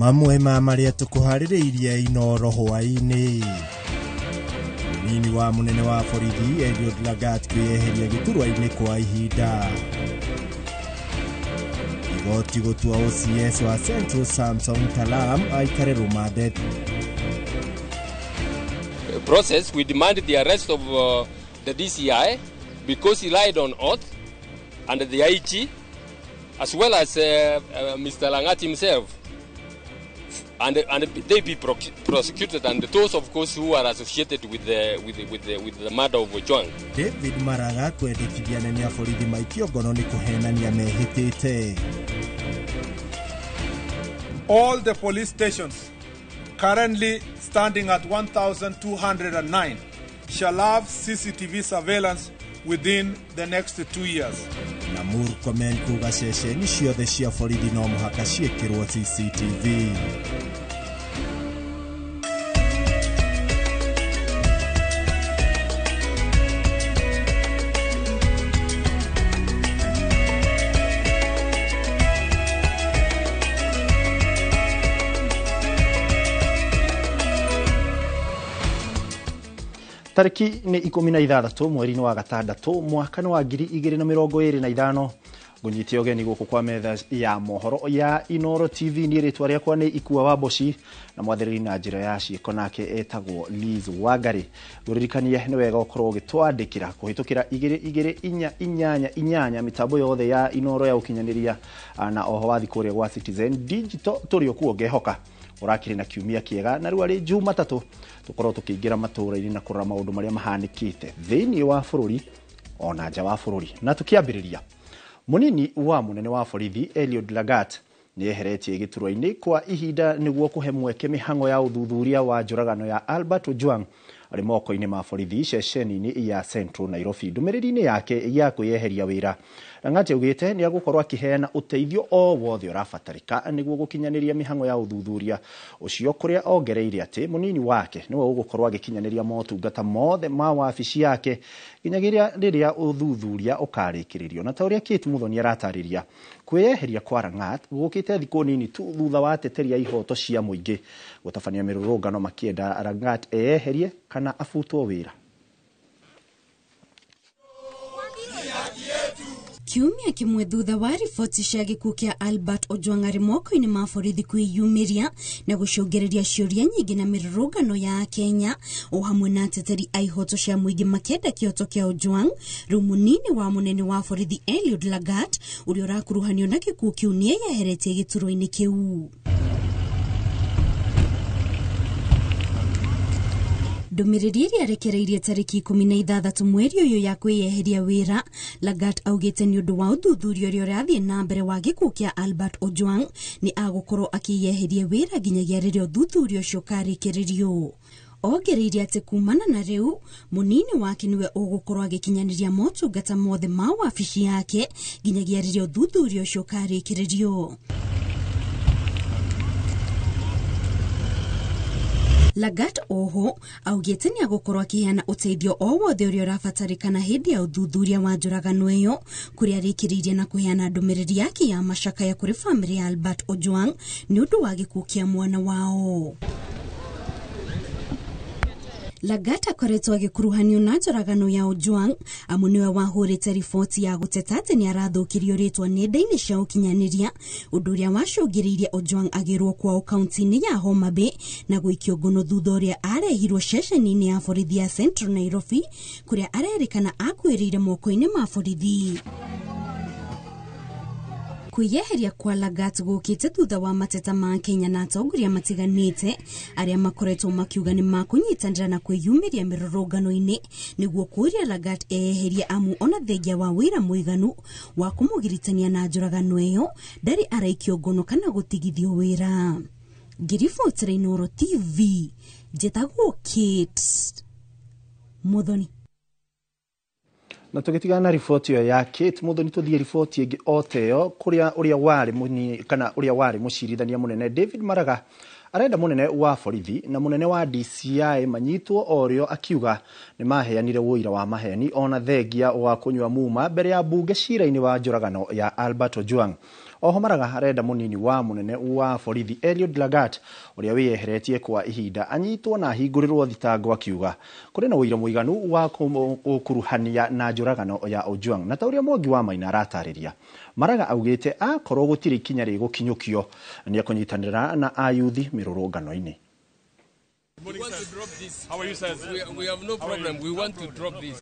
Mamwe ma marĩa tũkũharĩrĩirie Inooro hwaĩ-inĩ. Mũnini wa mũnene wa borithi Eliud Lagat kwĩyeheria gĩturwa-inĩ kwa ihinda. Igoti gũtua OCS wa Central Samson Talam aikare rũmande. Process, we demand the arrest of the DCI because he lied on oath, and the IG, as well as Mr. Langat himself, and they be prosecuted, and those of course who are associated with the murder of Ojwang. David Maraga kwendekithia anene a borithi maikio ngono nĩ kũhenania mehĩtĩte. All the police stations currently standing at 1,209 shall have CCTV surveillance within the next 2 years. Na Murkomen kuga ceceni ciothe cia borithi no mũhaka ciĩkĩrwo CCTV. Tariki nĩ 16 mweri-inĩ wa gatandatũ mwaka wa 2025. Ngũnyite ũgeni gũkũ kwa metha ya mohoro ya Inooro TV. Niĩ rĩtwa rĩakwa nĩ Ikua wa Mboci na mwathĩrĩri na njĩra ya ciĩko nake etagwo Liz Wangari. Ngũririkanie nĩ wega ũkorwo ũgĩtwandĩkĩra kũhĩtũkĩra 2 2 4 8 8 mĩtambo yothe ya Inooro ya ũkinyanĩria, na oho wathi kũrĩa gwa Citizen Digital tũrĩ okuo ngehoka ũrakĩrĩ na kiumia kĩega. Na rĩu arĩ Jumatatũ tũkorwo tũkĩingĩra matũũra-inĩ na kũrora maũndũ marĩa mahanĩkĩte thĩinĩ wa bũrũri ona nja wa bũrũri. Na tũkĩambĩrĩria, mũnini wa mũnene wa borithi Eliud Lagat nĩ eheretie gĩturwa-inĩ kwa ihinda nĩguo kũhe mweke mĩhang'o ya ũthuthuria wa njũragano ya Albert Ojwang arĩ moko-inĩ ma borithi ceceni-inĩ ya Central Nairobi. Ndũmĩrĩri-inĩ yake ya kwĩyeheria wĩra, Langat augĩte nĩ agũkorwo akĩheana ũteithio o wothe ũrabatarĩka nĩguo gũkinyanĩria mĩhang'o ya ũthuthuria ũcio, kũrĩa ongereire atĩ mũnini wake nĩwe ũgũkorwo agĩkinyanĩria motungata mothe ma wabici yake nginyagia rĩrĩa ũthuthuria ũkarĩkĩrĩrio. Na ta ũrĩa Kate Muthoni aratarĩria, kwĩyeheria kwa Langat gũkĩte thikũ nini tu thutha wa ateteri a ihoto cia mũingĩ gũtabania mĩrũrũngano makĩenda Langat eyeherie kana abutwo wĩra. Kiumia kĩmwe thutha wa riboti cia gĩkuũ kĩa Albert Ojwang arĩ moko-inĩ ma borithi kwĩyumĩria na gũcũngĩrĩria ciũria nyingĩ na mĩrũrũngano ya Kenya o hamwe na ateteri a ihoto cia mũingĩ makĩenda kĩhoto kĩa Ojwang, rĩu mũnini wa mũnene wa borithi Eliud Lagat ũrĩa ũrakuruhanio na gĩkuũ kĩu nĩeyeheretie gĩturwa-inĩ kĩu. Ndũmĩrĩri ĩrĩa arekereirie tarĩki 16 mweri ũyũ ya kwĩyeheria wĩra, Lagat augĩte nĩ ũndũ wa ũthuthuria ũrĩa ũrathiĩ na mbere wa gĩkuũ kĩa Albert Ojwang nĩ agũkorwo akĩyeheria wĩra nginyagia rĩrĩa ũthuthuria ũcio ũkarĩkĩrĩrio. Ongereire atĩ kumana na rĩu mũnini wake nĩwe ũgũkorwo agĩkinyanĩria motungata mothe ma wabici yake nginyagia rĩrĩa ũthuthuria ũcio ũkarĩkĩrĩrio. Lagat oho augĩte nĩ agũkorwo akĩheana ũteithio o wothe ũrĩa ũrabatarĩkana hĩndĩ ya ũthuthuria wa njũragano ĩyo, kũrĩa arĩkĩrĩirie na kũheana ndũmĩrĩri yake ya macakaya kũrĩ bamĩrĩ ya Albert Ojwang nĩ ũndũ wa gĩkuũ kĩa mwana wao. Lagat akoretwo agĩkuruhanio na njũragano ya Ojwang amu nĩwe wahũrĩte riboti ya gũteta atĩ nĩ arathũkirio rĩtwa nenda-inĩ cia ũkinyanĩria, ũndũ ũrĩa wacũngĩrĩirie Ojwang agĩrwo kwao kaunti-inĩ ya Homa Bay na gũikio ngono thutha ũrĩa arehirwo ceceni-inĩ ya borithi ya Central Nairobi kũrĩa arerĩkana akuĩrĩire moko-inĩ ma borithi. Kwĩyeheria kwa Lagat gũkĩte thutha wa mateta ma Kenya na atongoria matiganĩte arĩa makoretwo makiuga nĩ makũnyitanĩra na kwĩyumĩria mĩrũrũngano-inĩ nĩguo kũũria Lagat eyeherie amu ona thengia wa wĩra mũiganu wa kũmũgiritania na njũragano ĩyo ndarĩ araikio ngono kana gũtigithio wĩra. Ngĩribotera Inooro TV, njĩtagwo Kate Muthoni. Na tũgĩtigana na riboti ĩyo ya Kate Muthoni, tũthiĩ riboti ĩngĩ o ta ĩyo kũrĩa ũrĩa warĩ kana ũrĩa warĩ mũcirithania mũnene David Maraga arenda mũnene wa borithi na mũnene wa DCI manyitwo o rĩo, akiuga nĩ maheanire ũira wa maheni ona thengia wa kũnyua muma mbere ya bunge cira-inĩ wa njũragano ya Albert Ojwang. Oho Maraga arenda munini wa munene wa borithi Eliud Lagat uria wiyeheretie kwa ihinda anyitwo na ahingũrĩrwo thitango, akiuga kũrĩ na ũira mũiganu wa kũkuruhania na njũragano ya Ojwang. Na ta ũrĩa Mwangi wa Maina aratarĩria, Maraga augĩte akorwo gũtirĩ ikinya rĩgũkinyũkio nĩ ekũnyitanĩra na ayuthi mĩrũrũngano-inĩ.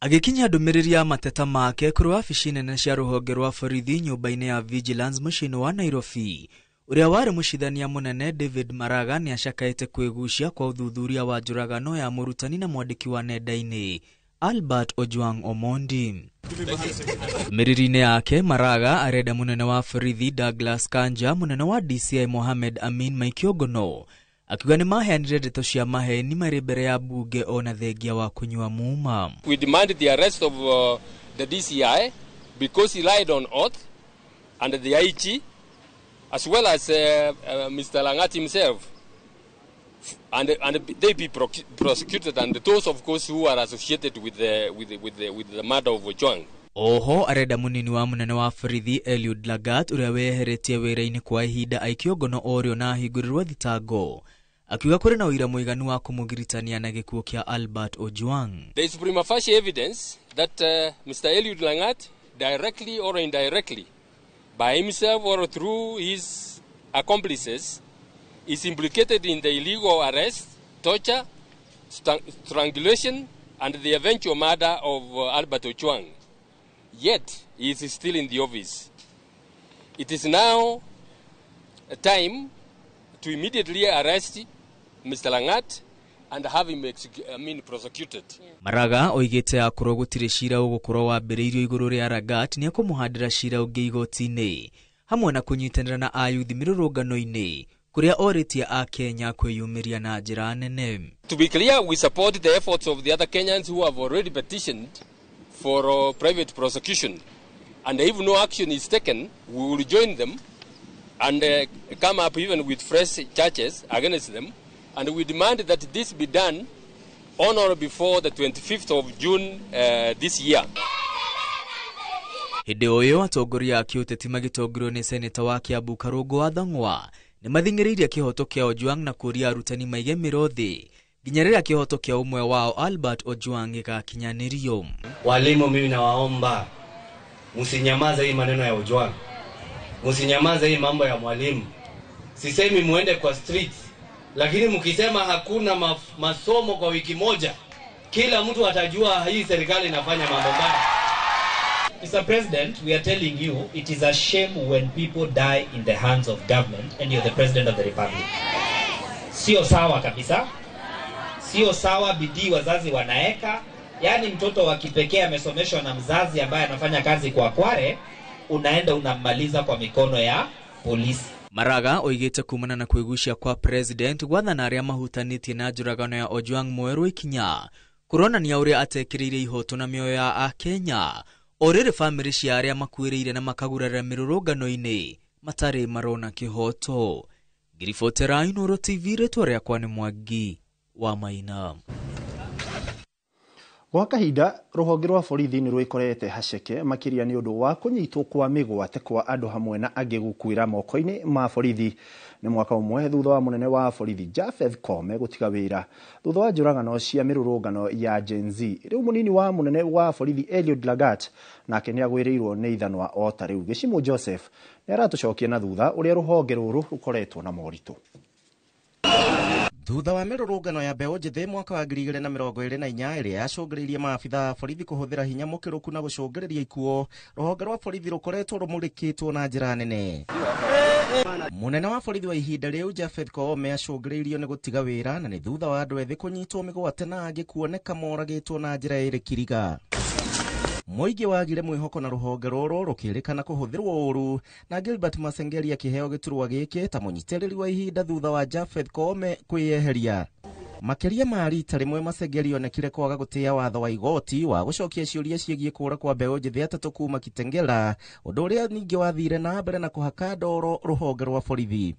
Agĩkinyia ndũmĩrĩri ya mateta make kũrĩ wabici nene cia rũhonge rwa borithi nyũmba-inĩ ya Vigilance mũciĩ-inĩ wa Nairobi, ũrĩa warĩ mũcithania mũnene David Maraga nĩ acakaĩte kwĩgucia kwa ũthuthuria wa njũragano ya mũrutani na mwandĩki wa nenda-inĩ Albert Ojwang Omondi. Ndũmĩrĩri-inĩ yake, Maraga arenda mũnene wa borithi Douglas Kanja, mũnene wa DCI Mohamed Amin Maikiongono, akiuga nĩ maheanire ndeto cia maheni marĩ mbere ya bunge ona thengia wa kũnyua muma. We demand the arrest of the DCI because he lied on oath and the IG as well as Mr. Langat himself, and they be prosecuted, and those of course who are associated with the murder of Ojwang. Oho arenda munini wa munene wa borithi Eliud Lagat uria weheretie wira-ini kwa ihinda aikio ngono orio na ahingũrĩrwo thitango, akiuga kũrĩ na ũira mũiganu wa kũmũgiritania na gĩkuũ kĩa Albert Ojwang. There is prima facie evidence that Mr. Eliud Langat, directly or indirectly, by himself or through his accomplices, is implicated in the illegal arrest, torture, strangulation, and the eventual murder of Albert Ojwang. Yet, he is still in the office. It is now a time to immediately arrest Mr. Langat and have him prosecuted. Maraga oigĩte akorwo gũtirĩ cira ũgũkorwo wambĩrĩirio igũrũ rĩa Lagat nĩ ekũmũhandĩra cira ũngĩ igoti-inĩ hamwe na kũnyitanĩra na ayuthi mĩrũrũngano-inĩ kũrĩa orĩtie a Kenya kwĩyumĩria na njĩra nene. To be clear, we support the efforts of the other Kenyans who have already petitioned for private prosecution, and if no action is taken, we will join them and come up even with fresh charges against them, and we demand that this be done on or before the 25th of June this year. Hĩndĩ o ĩyo atongoria a kĩũteti magĩtongorio nĩ seneta wa Kiambu Karũngũ wa Thang'wa nĩ mathing'ĩrĩirie kĩhoto kĩa Ojwang na kũũria arutani maige mĩro thĩ nginya rĩrĩa kĩhoto kĩa ũmwe wao Albert Ojwang gĩgakinyanĩrio. Walimu, mimi nawaomba msinyamaze hii maneno ya Ojwang, msinyamaze hii mambo ya mwalimu. Sisemi muende kwa streets, lakini mkisema hakuna masomo kwa wiki moja, kila mtu atajua hii serikali inafanya mambo mbaya. Mr. President, we are telling you it is a shame when people die in the hands of government and you're the president of the republic. Sio sawa kabisa. Sio sawa, bidii wazazi wanaeka. Yaani mtoto wa kipekee amesomeshwa na mzazi ambaye anafanya kazi kwa kware, unaenda unamaliza kwa mikono ya polisi. Maraga oigĩte kumana na kwĩgucia kwa president gwathana arĩa mahutanĩtie na njũragano ya Ojwang mwerũ ikinya kũronania ũrĩa atekĩrĩire ihoto na mĩoyo ya Akenya o rĩrĩ bamĩrĩ cia arĩa makuĩrĩire na makagurarĩra mĩrũrũngano-inĩ matarĩ marona kĩhoto. Ngiribotera Inooro TV, rĩtwa rĩakwa nĩ Mwangi wa Maina. Gwa kahinda rũhonge rwa borithi nĩ rwĩkorete haceke makĩria nĩ ũndũ wa kũnyitwo kwa mĩgwate kwa andũ hamwe na angĩ gũkuĩra moko-inĩ ma borithi. Nĩ mwaka ũmwe thutha wa mũnene wa borithi Japheth Koome gũtiga wĩra thutha wa njũragano cia mĩrũrũngano ya Gen Z. Rĩu mũnini wa mũnene wa borithi Eliud Lagat nake nĩ agwĩrĩirwo nĩ ithanwa o ta rĩu. Gĩcimũ Joseph nĩ aratũcokia na thutha ũrĩa rũhonge rũrũ rũkoretwo na moritũ. Thutha wa mĩrũrũngano ya mbeũ njĩthĩ mwaka wa 2024 ĩrĩa yacũngĩrĩirie maabitha a borithi kũhũthĩra hinya mũkĩrũku na gũcũngĩrĩria ikuũ, rũhonge rwa borithi rũkoretwo rũmũrĩkĩtwo na njĩra nene. Mũnene wa borithi wa ihinda rĩu Japheth Koome acũngĩrĩirio nĩ gũtiga wĩra na nĩ thutha wa andũ ethĩ kũnyitwo mĩgwate na angĩ kuoneka moragĩtwo na njĩra ĩrĩ kiriga. Mũingĩ wagire mwĩhoko na rũhonge rũrũ rũkĩrĩkana kũhũthĩrwo ũru, na Gilbert Masengeli akĩheo gĩturwa gĩkĩ ta mũnyitĩrĩri wa ihinda thutha wa Japheth Koome kwĩyeheria. Makĩria ma rita rĩmwe Masengeli onekire kwaga gũtĩa watho wa igoti wa gũcokia ciũria ciĩgiĩ kũũra kwa mbeũ njĩthĩ atatũ kuma Kitengela, ũndũ ũrĩa ningĩ wathire na mbere na kũhaka ndoro rũhonge rwa borithi.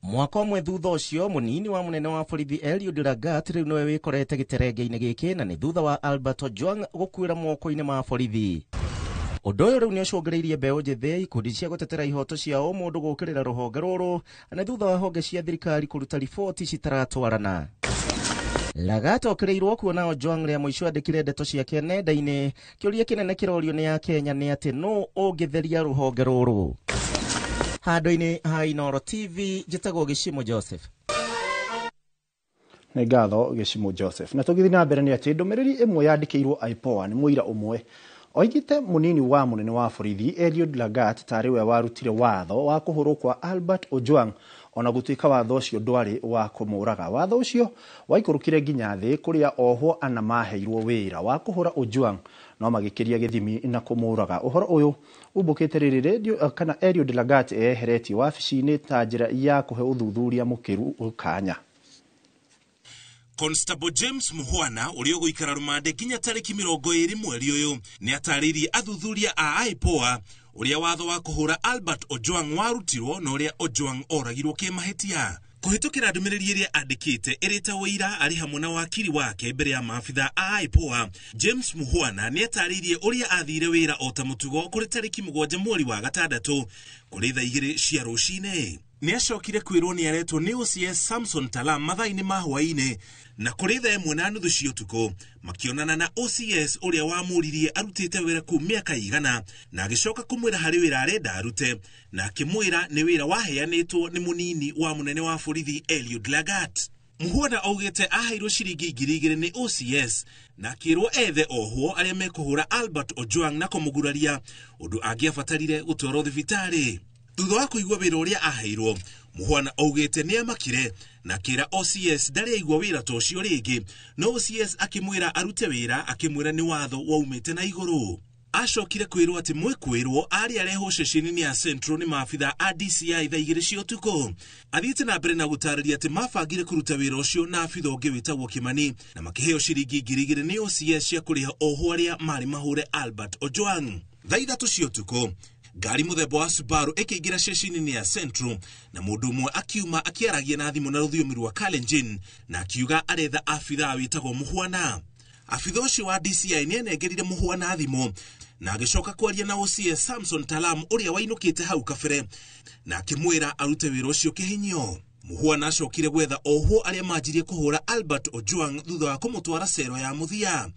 Mwaka ũmwe thutha ũcio, mũnini wa mũnene wa borithi Eliud Lagat rĩu nĩwe wĩkorete gĩterenge-inĩ gĩkĩ na nĩ thutha wa Albert Ojwang gũkuĩra moko-inĩ ma borithi. Ũndũ ũyũ rĩu nĩ ũcũngĩrĩirie mbeũ njĩthĩ, ikundi cia gũtetera ihoto cia ũmũndũ gũkĩrĩra rũhonge rũrũ na thutha wa honge cia thirikari kũruta riboti citaratwarana. Lagat okĩrĩirwo kuona Ojwang rĩa mũico andĩkire ndeto ciake nenda-inĩ. Kĩũria kĩnene kĩrorio nĩ Akenya nĩ atĩ nũ ũngĩtheria rũhonge rũrũ. Handũ-inĩ ha Inooro TV, njĩtagwo Gĩcimo Joseph. Nĩ ngatho Gĩcimo Joseph. Na tũgĩthiĩ na mbere nĩ atĩ ndũmĩrĩri ĩmwe yandĩkĩirwo IPOA nĩ mũira ũmwe oigĩte mũnini wa mũnene wa borithi Eliud Lagat tarĩ we warutire watho wa kũhũrwo kwa Albert Ojwang, ona gũtuĩka watho ũcio ndwarĩ wa kũmũraga. Watho ũcio waikũrũkire nginya thĩ kũrĩa ohwo ana maheirwo wĩra wa kũhũra Ojwang no magĩkĩria gĩthimi na kũmũraga. Ũhoro ũyũ umbũkĩte rĩrĩ radio kana Eliud Lagat eyeheretie wabici-inĩ ta njĩra ya kũhe ũthuthuria mũkĩru kanya. Constable James Muhwana ũrĩa ũgũikara rũmande nginya tarĩki 20 mweri ũyũ nĩ atarĩirie athuthuria a IPOA ũrĩa watho wa kũhũra Albert Ojwang warutirwo na ũrĩa Ojwang oragirwo kĩmahĩtia. Kũhĩtũkĩra ndũmĩrĩri ĩrĩa andĩkĩte ĩrĩ ta ũira arĩ hamwe na wakiri wake mbere ya maabitha a IPOA, James Muhwana nĩ atarĩirie ũrĩa athire wĩra o ta mũtugo kũrĩ tarĩki 7 mweri wa gatandatũ kũrĩ thaa 2 cia rũcinĩ. Nĩ acokire kwĩrwo nĩ aretwo nĩ OCS Samson Talam mathaa-inĩ ma hwaĩ-inĩ na kũrĩ thaa 1:30 cia ũtukũ makĩonana na OCS ũrĩa wamũririe arutĩte wĩra kũu mĩaka igana na agĩcoka kũmwĩra harĩ wĩra arenda arute na akĩmwĩra nĩ wĩra waheanĩtwo nĩ mũnini wa mũnene wa borithi Eliud Lagat. Muhwana augĩte aheirwo ciringi 2,000 nĩ OCS na akĩrwo ethe ohwo arĩa mekũhũra Albert Ojwang na kũmũguraria ũndũ angĩabatarire gũtwarwo thibitarĩ. Thutha wa kũigua wĩra ũrĩa aheirwo, Muhwana augĩte nĩ amakire na akĩra OCS ndarĩ aigua wĩra ta ũcio rĩngĩ, no OCS akĩmwĩra arute wĩra akĩmwĩra nĩ watho waumĩte na igũrũ. Acokire kwĩrwo atĩ mwĩkwĩrwo arĩ arehwo ceceni-inĩ ya Central nĩ maabitha a DCI thaa 2 cia ũtukũ. Athiĩte na mbere na gũtarĩria atĩ mabangire kũruta wĩra ũcio na abitha ũngĩ wĩtagwo Kimani na makĩheo ciringi 2,000 nĩ OCS cia kũrĩha ohwo arĩa marĩ mahũre Albert Ojwang. Thaa 3 cia ũtukũ ngari mũthemba wa Subaru ĩkĩingĩra ceceni-inĩ ya Central na mũndũ ũmwe akiuma akĩaragia na thimũ na rũthiomi rwa Kalenjin na akiuga aretha abithaa wĩtagwo Muhwana. Abitha ũcio wa DCI nĩ anengerire Muhwana thimũ na agĩcoka kwaria na OCS Samson Talam ũrĩa wainũkĩte hau kabere na akĩmwĩra arute wĩra ũcio kĩhinyio. Muhwana acokire gwetha ohwo arĩa manjirie kũhũra Albert Ojwang thutha wa kũmũtwara cero ya mũthia.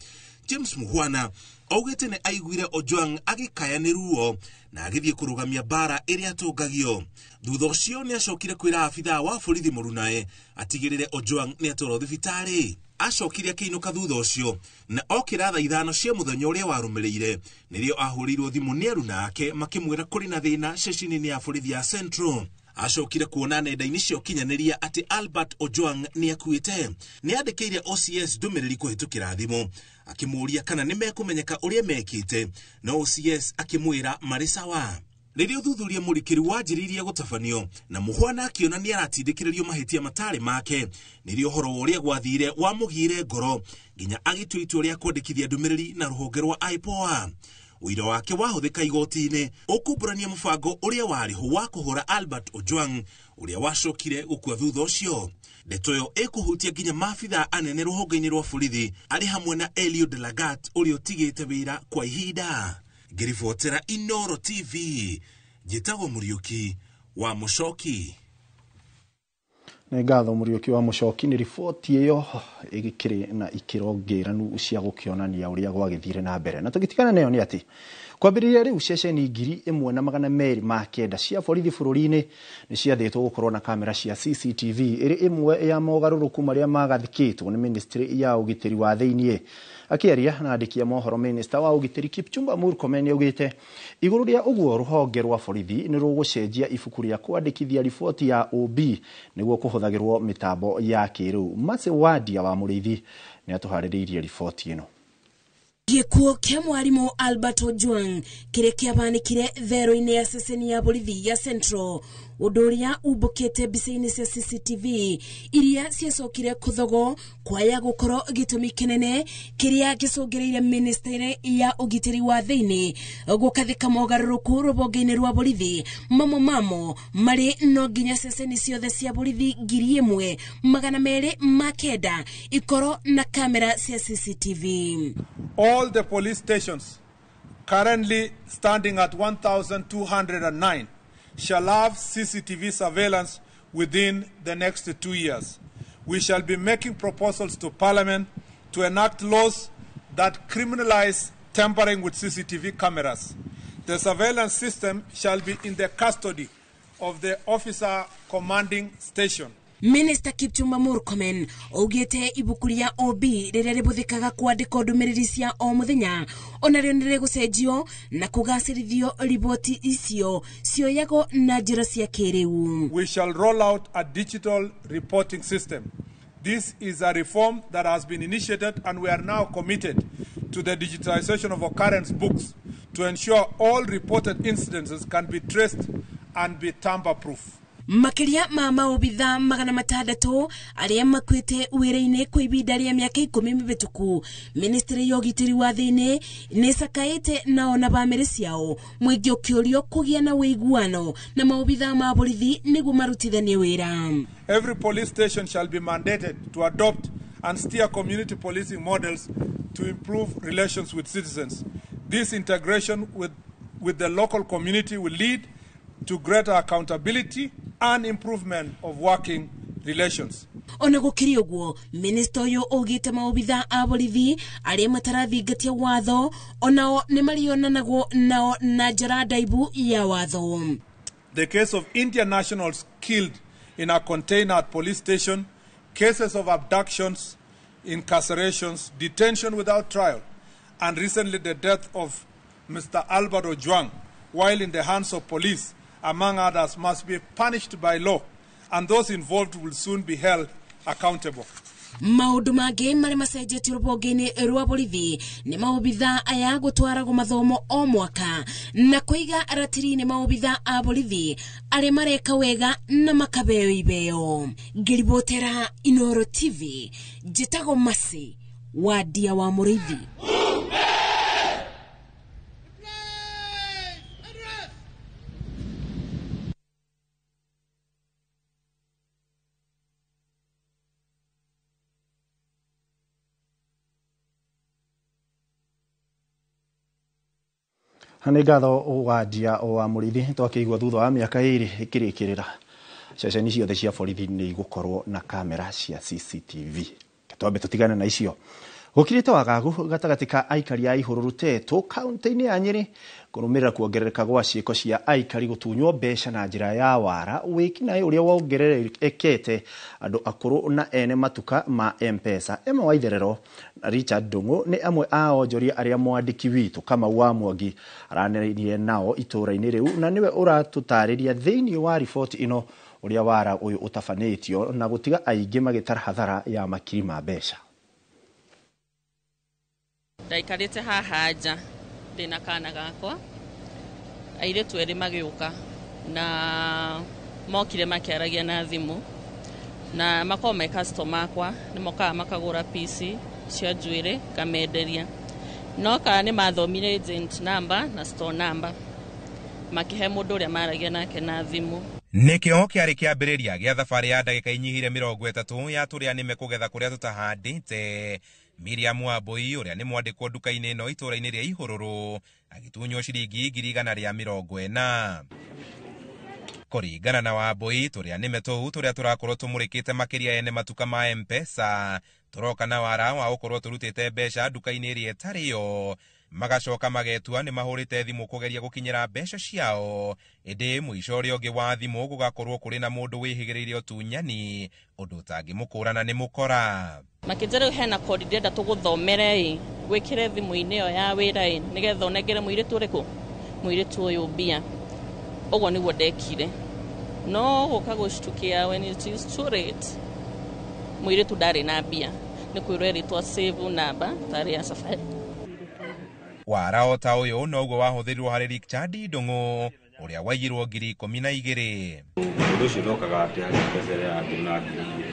James Muhwana augĩte nĩ aiguire Ojwang agĩkaya nĩ ruo na agĩthiĩ kũrũgamia mbara ĩrĩa atũngagio. Thutha ũcio nĩ acokire kwĩra abithaa wa borithi mũrunae atigĩrĩre Ojwang nĩ atwarwo thibitarĩ. Acokire akĩinũka thutha ũcio na okĩra thaa 5 cia mũthenya ũrĩa warũmĩrĩire nĩrĩo ahũrĩirwo thimũ nĩ aruna ake makĩmwĩra kũrĩ na thĩna ceceni-inĩ ya borithi ya Central. Acokire kuona nenda-inĩ cia ũkinyanĩria atĩ Albert Ojwang nĩ akuĩte. Nĩ andĩkĩire OCS ndũmĩrĩri kũhĩtũkĩra thimũ akĩmũũria kana nĩ mekũmenyeka ũrĩa mekĩte, no OCS akĩmwĩra marĩ sawa. Rĩrĩa ũthuthuria mũrikĩru wanjĩrĩirie gũtabanio na Muhwana akĩona nĩ aratindĩkĩrĩrio mahĩtia matarĩ make, nĩrĩo ũhoro wa ũrĩa gwathire wamũgiire ngoro nginya agĩtua itua rĩa kwandĩkithia ndũmĩrĩri na rũhonge rwa IPOA. Ũira wake wahũthĩka igoti-inĩ ũkumbũrania mũbango ũrĩa warĩho wa kũhũra Albert Ojwang ũrĩa wacokire gũkua thutha ũcio. Ndeto ĩyo ĩkũhutia nginya maabitha anene rũhonge-inĩ rwa borithi arĩ hamwe na Eliud Lagat ũrĩa ũtigĩte wĩra kwa ihinda. Ngĩribotera Inooro TV, njĩtagwo Mũriũki wa Mũcoki. Nĩ ngatho Mũriũki wa Mũcoki nĩ riboti ĩyo ĩgĩkĩrĩ na ikĩro ngĩranu cia gũkĩonania ũrĩa gwagĩthire na mbere. Na tũgĩtigana nayo nĩ atĩ kwambĩrĩria rĩu ceceni 1209 cia borithi bũrũri-inĩ nĩ ciathĩtwo gũkorwo na kamera cia CCTV ĩrĩ ĩmwe ya mogarũrũku marĩa magathĩkĩtwo nĩ ministry ya ũgitĩri wa thĩiniĩ. Akĩaria na andĩki a mohoro, minista wa ũgitĩri Kipchumba Murkomen nĩaugĩte igũrũ rĩa ũguo rũhonge rwa borithi nĩ rũgũcenjia ibuku rĩa kwandĩkithia riboti ya OB nĩguo kũhũthagĩrwo mĩtambo ya kĩrĩu. Mercy Wadia wa Mũrĩithi nĩ atũharĩrĩirie riboti ĩno. Gĩkuũ kĩa mwarimũ Albert Ojwang kĩrĩa kĩabanĩkire thero-inĩ ya ceceni ya borithi ya Central, ũndũ ũrĩa umbũkĩte mbica-inĩ cia CCTV iria ciacokire kũthogwo kwaya gũkorwo gĩtũmi kĩnene kĩrĩa gĩcũngĩrĩire ministry ya ũgitĩri wa thĩinĩ gũkathĩka mogarũrũku rũhonge-inĩ rwa borithi. Mamo mamo marĩ no nginya ceceni ciothe cia borithi 1209 ikorwo na kamera cia CCTV. All the police stations currently standing at 1,209, shall have CCTV surveillance within the next 2 years. We shall be making proposals to Parliament to enact laws that criminalize tampering with CCTV cameras. The surveillance system shall be in the custody of the officer commanding station. Minister Kipchumba Murkomen augĩte ibuku rĩa OB rĩrĩa rĩhũthĩkaga kwandĩka ndũmĩrĩri cia o mũthenya onarĩo nĩ rĩgũcenjio na kũgacĩrithio riboti icio cioyagwo na njĩra cia kĩrĩu. We shall roll out a digital reporting system. This is a reform that has been initiated, and we are now committed to the digitization of occurrence books to ensure all reported incidences can be traced and be tamper-proof. Makĩria ma maobitha 600 arĩa makuĩte wĩra-inĩ kwa ihinda rĩa mĩaka 10 mĩhĩtũku. Ministry ya ũgitĩri wa thĩinĩ nĩ ĩcakaĩte nao na bamĩrĩ ciao, mũingĩ ũkĩũrio kũgĩa na ũiguano na maobitha ma borithi nĩguo marutithanie wĩra. Every police station shall be mandated to adopt and steer community policing models to improve relations with citizens. This integration with the local community will lead to greater accountability and improvement of working relations. Ona gũkĩrĩ ũguo, minista ũyũ augĩte maobitha a borithi arĩa matarathingatia watho onao nĩ marĩonanagwo nao na njĩra ndaibu ya watho. The case of Indian nationals killed in a container at police station, cases of abductions, incarcerations, detention without trial, and recently the death of Mr. Albert Ojwang while in the hands of police, among others, must be punished by law, and those involved will soon be held accountable. Maũndũ mangĩ marĩa macenjetio rũhonge-inĩ rwa borithi nĩ maobitha aya gũtwaragwo mathomo o mwaka na kũiga ratiri-inĩ maobitha a borithi arĩa mareka wega na makabeo ibeo. Ngĩribotera Inooro TV, njĩtagwo Mercy Wandia wa Mũrĩithi. Nĩ ngatho Wandia wa Mũrĩithi. Twakĩigua thutha wa mĩaka 2 ĩkĩrĩkĩrĩra ceceni ciothe cia borithi nĩ igũkorwo na kamera cia CCTV. Twambe tũtigane na icio. Gũkirĩte wagagu gatagatĩ ka aikari a Ihũrũrũ Tetũ kaunti-inĩ ya Nyĩrĩ kũrũmĩrĩra kuongerereka gwa ciĩko cia aikari gũtunywo mbeca na njĩra ya wara, wĩkinaĩ ũrĩa wongererekete andũ akũrũ na ene matuka ma M-Pesa. Emma Waitherero na Richard Ndung'u nĩ amwe a onjoria arĩa mwandĩki witũ Kamau wa Mwangi aranĩrĩirie nao itũũra-inĩ rĩu, na nĩwe ũratũtarĩria thĩinĩ wa riboti ĩno ũrĩa wara ũyũ ũtabanĩtio na gũtiga aingĩ magĩtara hathara ya makiri ma mbeca. Ndaikarĩte haha nja ndĩna kana gakwa, airĩtu erĩ magĩũka na mokire makĩaragia na thimũ, na makorwo me customer akwa, nĩ mokaga makagũra pici cia njuĩrĩ ngamenderia. No kana nĩ mathomire agent number na store number, makĩhe mũndũ ũrĩa maragia nake na thimũ. Nĩkĩo kĩarĩ kĩambĩrĩria gĩa thabarĩ ya ndagĩka inyihire 30 ya tũrĩa nĩme kũgetha kũrĩa tũtahandĩte. Miriam Wambui ũrĩa nĩ mwandĩkwo nduka-inĩ ĩno itũũra-inĩ rĩa Ihũrũrũ agĩtunywo ciringi 140,000. Kũringana na Wambui, tũrĩa nĩme tũu tũrĩa tũrakorwo tũmũrĩkĩte makĩria ene matuka ma M-Pesa tũroka na wara wa gũkorwo tũrutĩte mbeca nduka-inĩ ĩrĩa ĩtarĩ yo, magacoka magetua nĩ mahũrĩte thimũ kũgeria gũkinyĩra mbeca ciao, ĩndĩ mũico ũrĩa ũngĩ wa thimũ gũgakorwo kũrĩ na mũndũ wĩhĩgĩrĩire ũtunyani, ũndũ ũtangĩmũkũrana nĩ mũkora. Makĩnjĩra rĩu hena kodi ndĩrenda tũgũthomere ĩ, wĩkĩre thimũ-inĩ ĩyo ya wĩra ĩ, nĩgetha ũnengere mũirĩtu ũrĩkũ, mũirĩtu ũyũ mbia. Ũguo nĩguo ndekire. No gũka gũcitukia when it is too late, mũirĩtu ndarĩ na mbia, nĩ kwĩrwo erĩtwo save number tarĩ ya Safari. Wara o ta ũyũ noguo wahũthĩrirwo harĩ Richard Ndung'u ũrĩa waiyirwo 12,000. Mũndũ ũcio ndokaga atĩ harĩ mbeca ĩrĩa angĩ na 2,000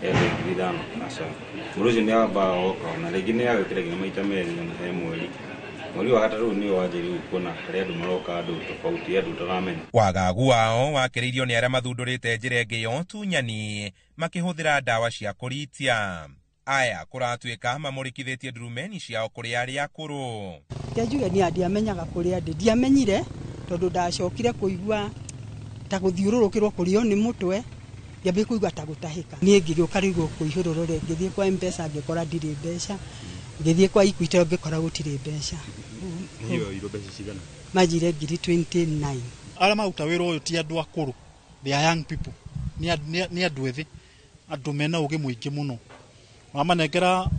ethe 5,000 aca. Mũndũ ũcio nĩ ambaga oka na rĩngĩ nĩ agĩkĩra nginya maita merĩ na he mweri. Mweri wa gatatũ nĩo wanjĩrĩirie kuona harĩ andũ maroka andũ tofauti, andũ ũtaramenya. Wagagu wao wakĩrĩirio nĩ arĩa mathundũrĩte njĩra ĩngĩ ya ũtunyani makĩhũthĩra ndawa cia kũritia. Aya kũratuĩka mamũrĩkithĩtie ndurumeni ciao kũrĩ arĩa akũrũ. Njuge niĩ ndiamenyaga kũrĩa ndĩ, ndiamenyire tondũ ndacokire kũigua ta gũthiũrũrũkĩrwo kũrĩo nĩ mũtwe, ngĩambia kũigua ta gũtahĩka. Niĩ ngĩgĩũka rĩu gũkũ Ihũrũrũ rĩ, ngĩthiĩ kwa M-Pesa ngĩkora ndirĩ mbeca, ngĩthiĩ kwa Equitel ngĩkora gũtirĩ mbeca. Hiyo mbeca cigana? Manjire ngiri 29. Arĩa maruta wĩra ũyũ ti andũ akũrũ, they are young people, nĩ andũ ethĩ, andũ mena ũgĩ mũingĩ mũno. Wamanengera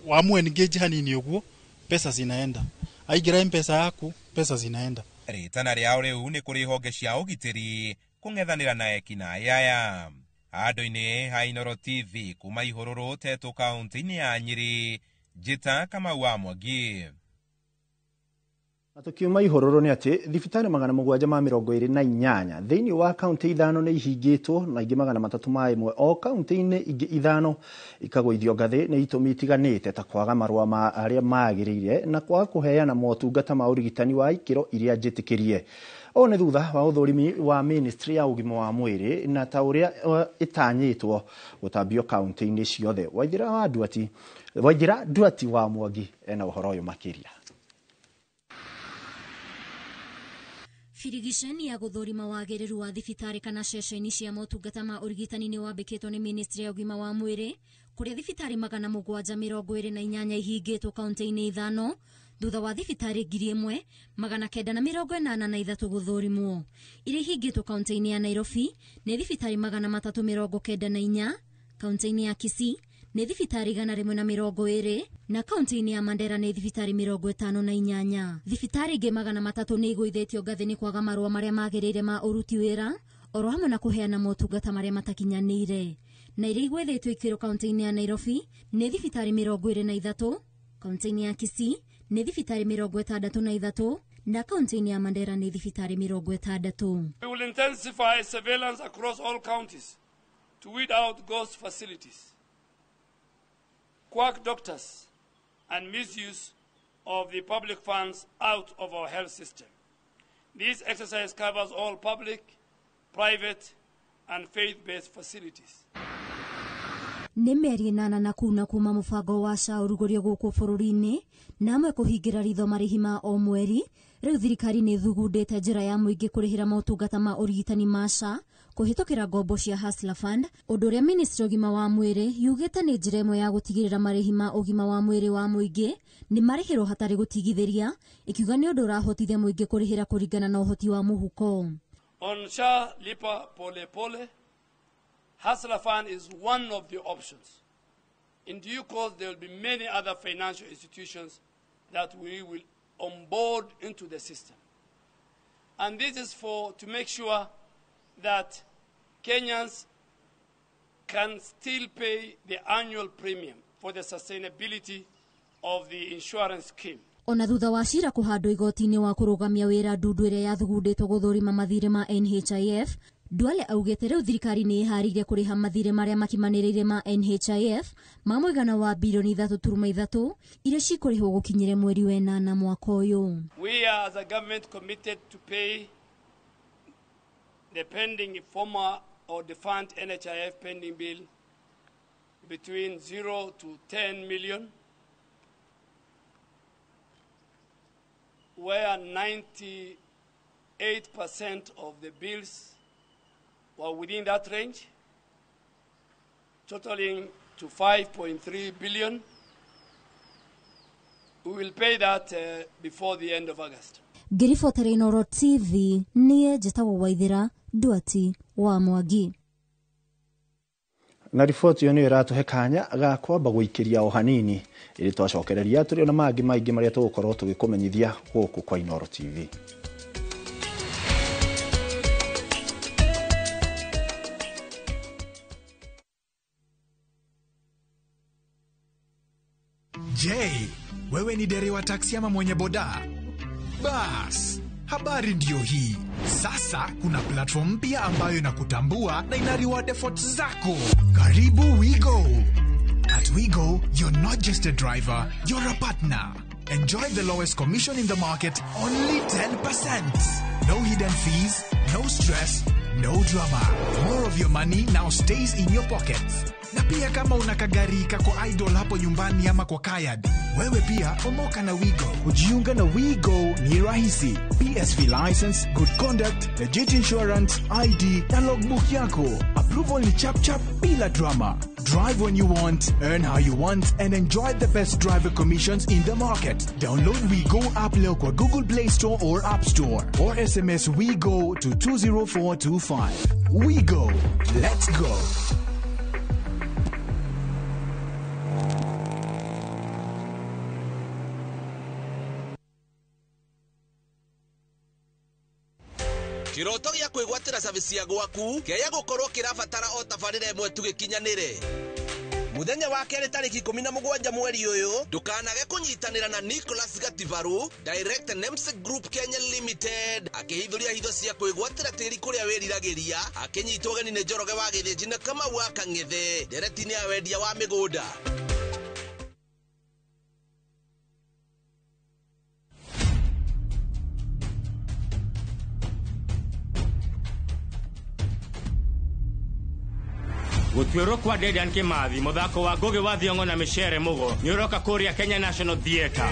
wamu engage hanini ũguo, pesa zinaenda. Aingĩra M-Pesa yaku, pesa zinaenda. Rĩtana rĩao rĩu nĩ kũrĩ honge cia ũgitĩri kũng'ethanĩra na ekinaĩ aya. Handũ-inĩ ha Inooro TV kuma Ihũrũrũ Tetũ kaunti-inĩ ya Nyĩrĩ, Njĩta Kamau wa Mwangi. Na tukiuma Ihũrũrũ nĩ atĩ thibitarĩ 728 thĩinĩ wa kaunti 5 nĩ ihingĩtwo na ingĩ 301 o kaunti-inĩ ingĩ 5 ikagũithio ngathĩ nĩ itũmi itiganĩte ta kwaga marũa ma arĩa magĩrĩire na kwaga kũheana motungata ma ũrigitani wa ikĩro iria njĩtĩkĩrie. Ũũ nĩ thutha wa ũthũrimi wa ministry ya ũgima wa mwĩrĩ na ta ũrĩa ĩtanyĩtwo gũtambio kaunti-inĩ ciothe. Waithĩra Nduati wa Mwangi ena ũhoro ũyũ makĩria. Birigiceni ya gũthũrima wagĩrĩru wa thibitarĩ kana ceceni cia motungata ma ũrigitani nĩ wambĩkĩtwo nĩ ministry ya ũgima wa mwĩrĩ kũrĩa thibitarĩ 728 ihingĩtwo kaunti-inĩ 5 thutha wa thibitarĩ 1983 gũthũrimwo. Iria ihingĩtwo kaunti-inĩ ya Nairobi nĩ thibitarĩ 394, kaunti-inĩ ya Kisii nĩ thibitarĩ 120 na kaunti-inĩ ya Mandera nĩ thibitarĩ 58. Thibitarĩ ingĩ 300 nĩ igũithĩtio ngathĩ nĩ kwaga marũa marĩa magĩrĩire ma ũruti wĩra oro hamwe na kũheana motungata marĩa matakinyanĩire. Na iria igũithĩtio ikĩro kaunti-inĩ ya Nairobi nĩ thibitarĩ 23, kaunti-inĩ ya Kisii nĩ thibitarĩ 63 na kaunti-inĩ ya Mandera nĩ thibitarĩ 60. We will intensify surveillance across all counties to weed out ghost facilities, quack doctors, and misuse of the public funds out of our health system. This exercise covers all public, private, and faith-based facilities. Nĩ mĩeri 8 na kuna kuma mũbango wa SHA ũrugũrio gũkũ bũrũri-inĩ na amwe kũhingĩra ritho marĩhi ma o mweri. Rĩu thirikari nĩ ĩthugundĩte njĩra ya mũingĩ kũrĩhĩra motungata ma ũrigitani ma SHA kũhĩtũkĩra ngombo cia Hustler Fund, ũndũ ũrĩa ministry ũgima wa mwĩrĩ yugĩte nĩ njĩra ĩmwe ya gũtigĩrĩra marĩhi ma ũgima wa mwĩrĩ wa mũingĩ nĩ marĩhĩrwo hatarĩ gũtigithĩria, ĩkiuga nĩ ũndũ ũrahotithia mũingĩ kũrĩhĩra kũringana na ũhoti wa mũhuko. On SHA Lipa Pole Pole, Hustler Fund is one of the options. In due course, there will be many other financial institutions that we will onboard into the system. And this is to make sure that Kenyans can still pay the annual premium for the sustainability of the insurance scheme. Ona thutha wa cira kũhandwo igoti-inĩ wa kũrũgamia wĩra ndundu ĩrĩa yathugundĩtwo gũthũrima mathirĩ ma NHIF, Duale augĩte rĩu thirikari nĩ ĩharĩirie kũrĩha mathirĩ marĩa makimanĩrĩire ma NHIF ma mũigana wa bilioni 3.3 iria cikũrĩhwo gũkinyĩre mweri wa 8 mwaka ũyũ. We are as a government committed to pay the pending former or defunct NHIF pending bill between 0 to 10 million, where 98% of the bills were within that range, totaling to 5.3 billion. We will pay that before the end of August. Ngĩribotera Inooro TV niĩ njĩtagwo Waithĩra Nduati wa Mwangi. Na riboti ĩyo nĩyo ĩratũhe kanya ga kwamba gũikĩria o hanini ĩrĩ twacokereria tũrĩ na mangĩ maingĩ marĩa tũgũkorwo tũgĩkũmenyithia gũkũ kwa Inooro TV. Je, wewe ni dereva taksi ama mwenye boda? Bas, habari ndiyo hii. Sasa kuna platform mpya ambayo inakutambua na ina reward efforts zako. Karibu WeGo. At WeGo, you're not just a driver, you're a partner. Enjoy the lowest commission in the market, only 10%. No hidden fees, no stress, no drama. More of your money now stays in your pockets. Na pia kama una kagari kako idle hapo nyumbani ama kwa kayad, wewe pia omoka na Wigo. Kujiunga na Wigo ni rahisi. PSV license, good conduct, legit insurance, ID na logbook yako. Approval ni chap chap bila drama. Drive when you want, earn how you want, and enjoy the best driver commissions in the market. Download WeGo app leo kwa Google Play Store or App Store, or SMS WeGo to 20425. WeGo. Let's go. Kiroto gĩa kwĩgwatĩra service ya gwaku kĩaya gũkorwo kĩrabatara o tabarĩra ĩmwe tu gĩkinyanĩre. Mũthenya wa kerĩ tarĩki 17 mweri ũyũ ndũkanage kũnyitanĩra na Nicholas Gativaru, Director Nemsec Group Kenya Limited, akĩhithũria hitho cia kwĩgwatĩra tĩri kũrĩa wĩriragĩria, akĩnyitwo ũgeni nĩ Njoroge wa Gĩthĩnji na Kamau wa Kang'ethe ndereti-inĩ ya wendia wa mĩgũnda. Gũtuĩrwo kwa Dedan Kimathi mũthako wa Ngugi wa Thiong'o na Micere Mugo nĩ ũroka kũrĩa Kenya National Theatre.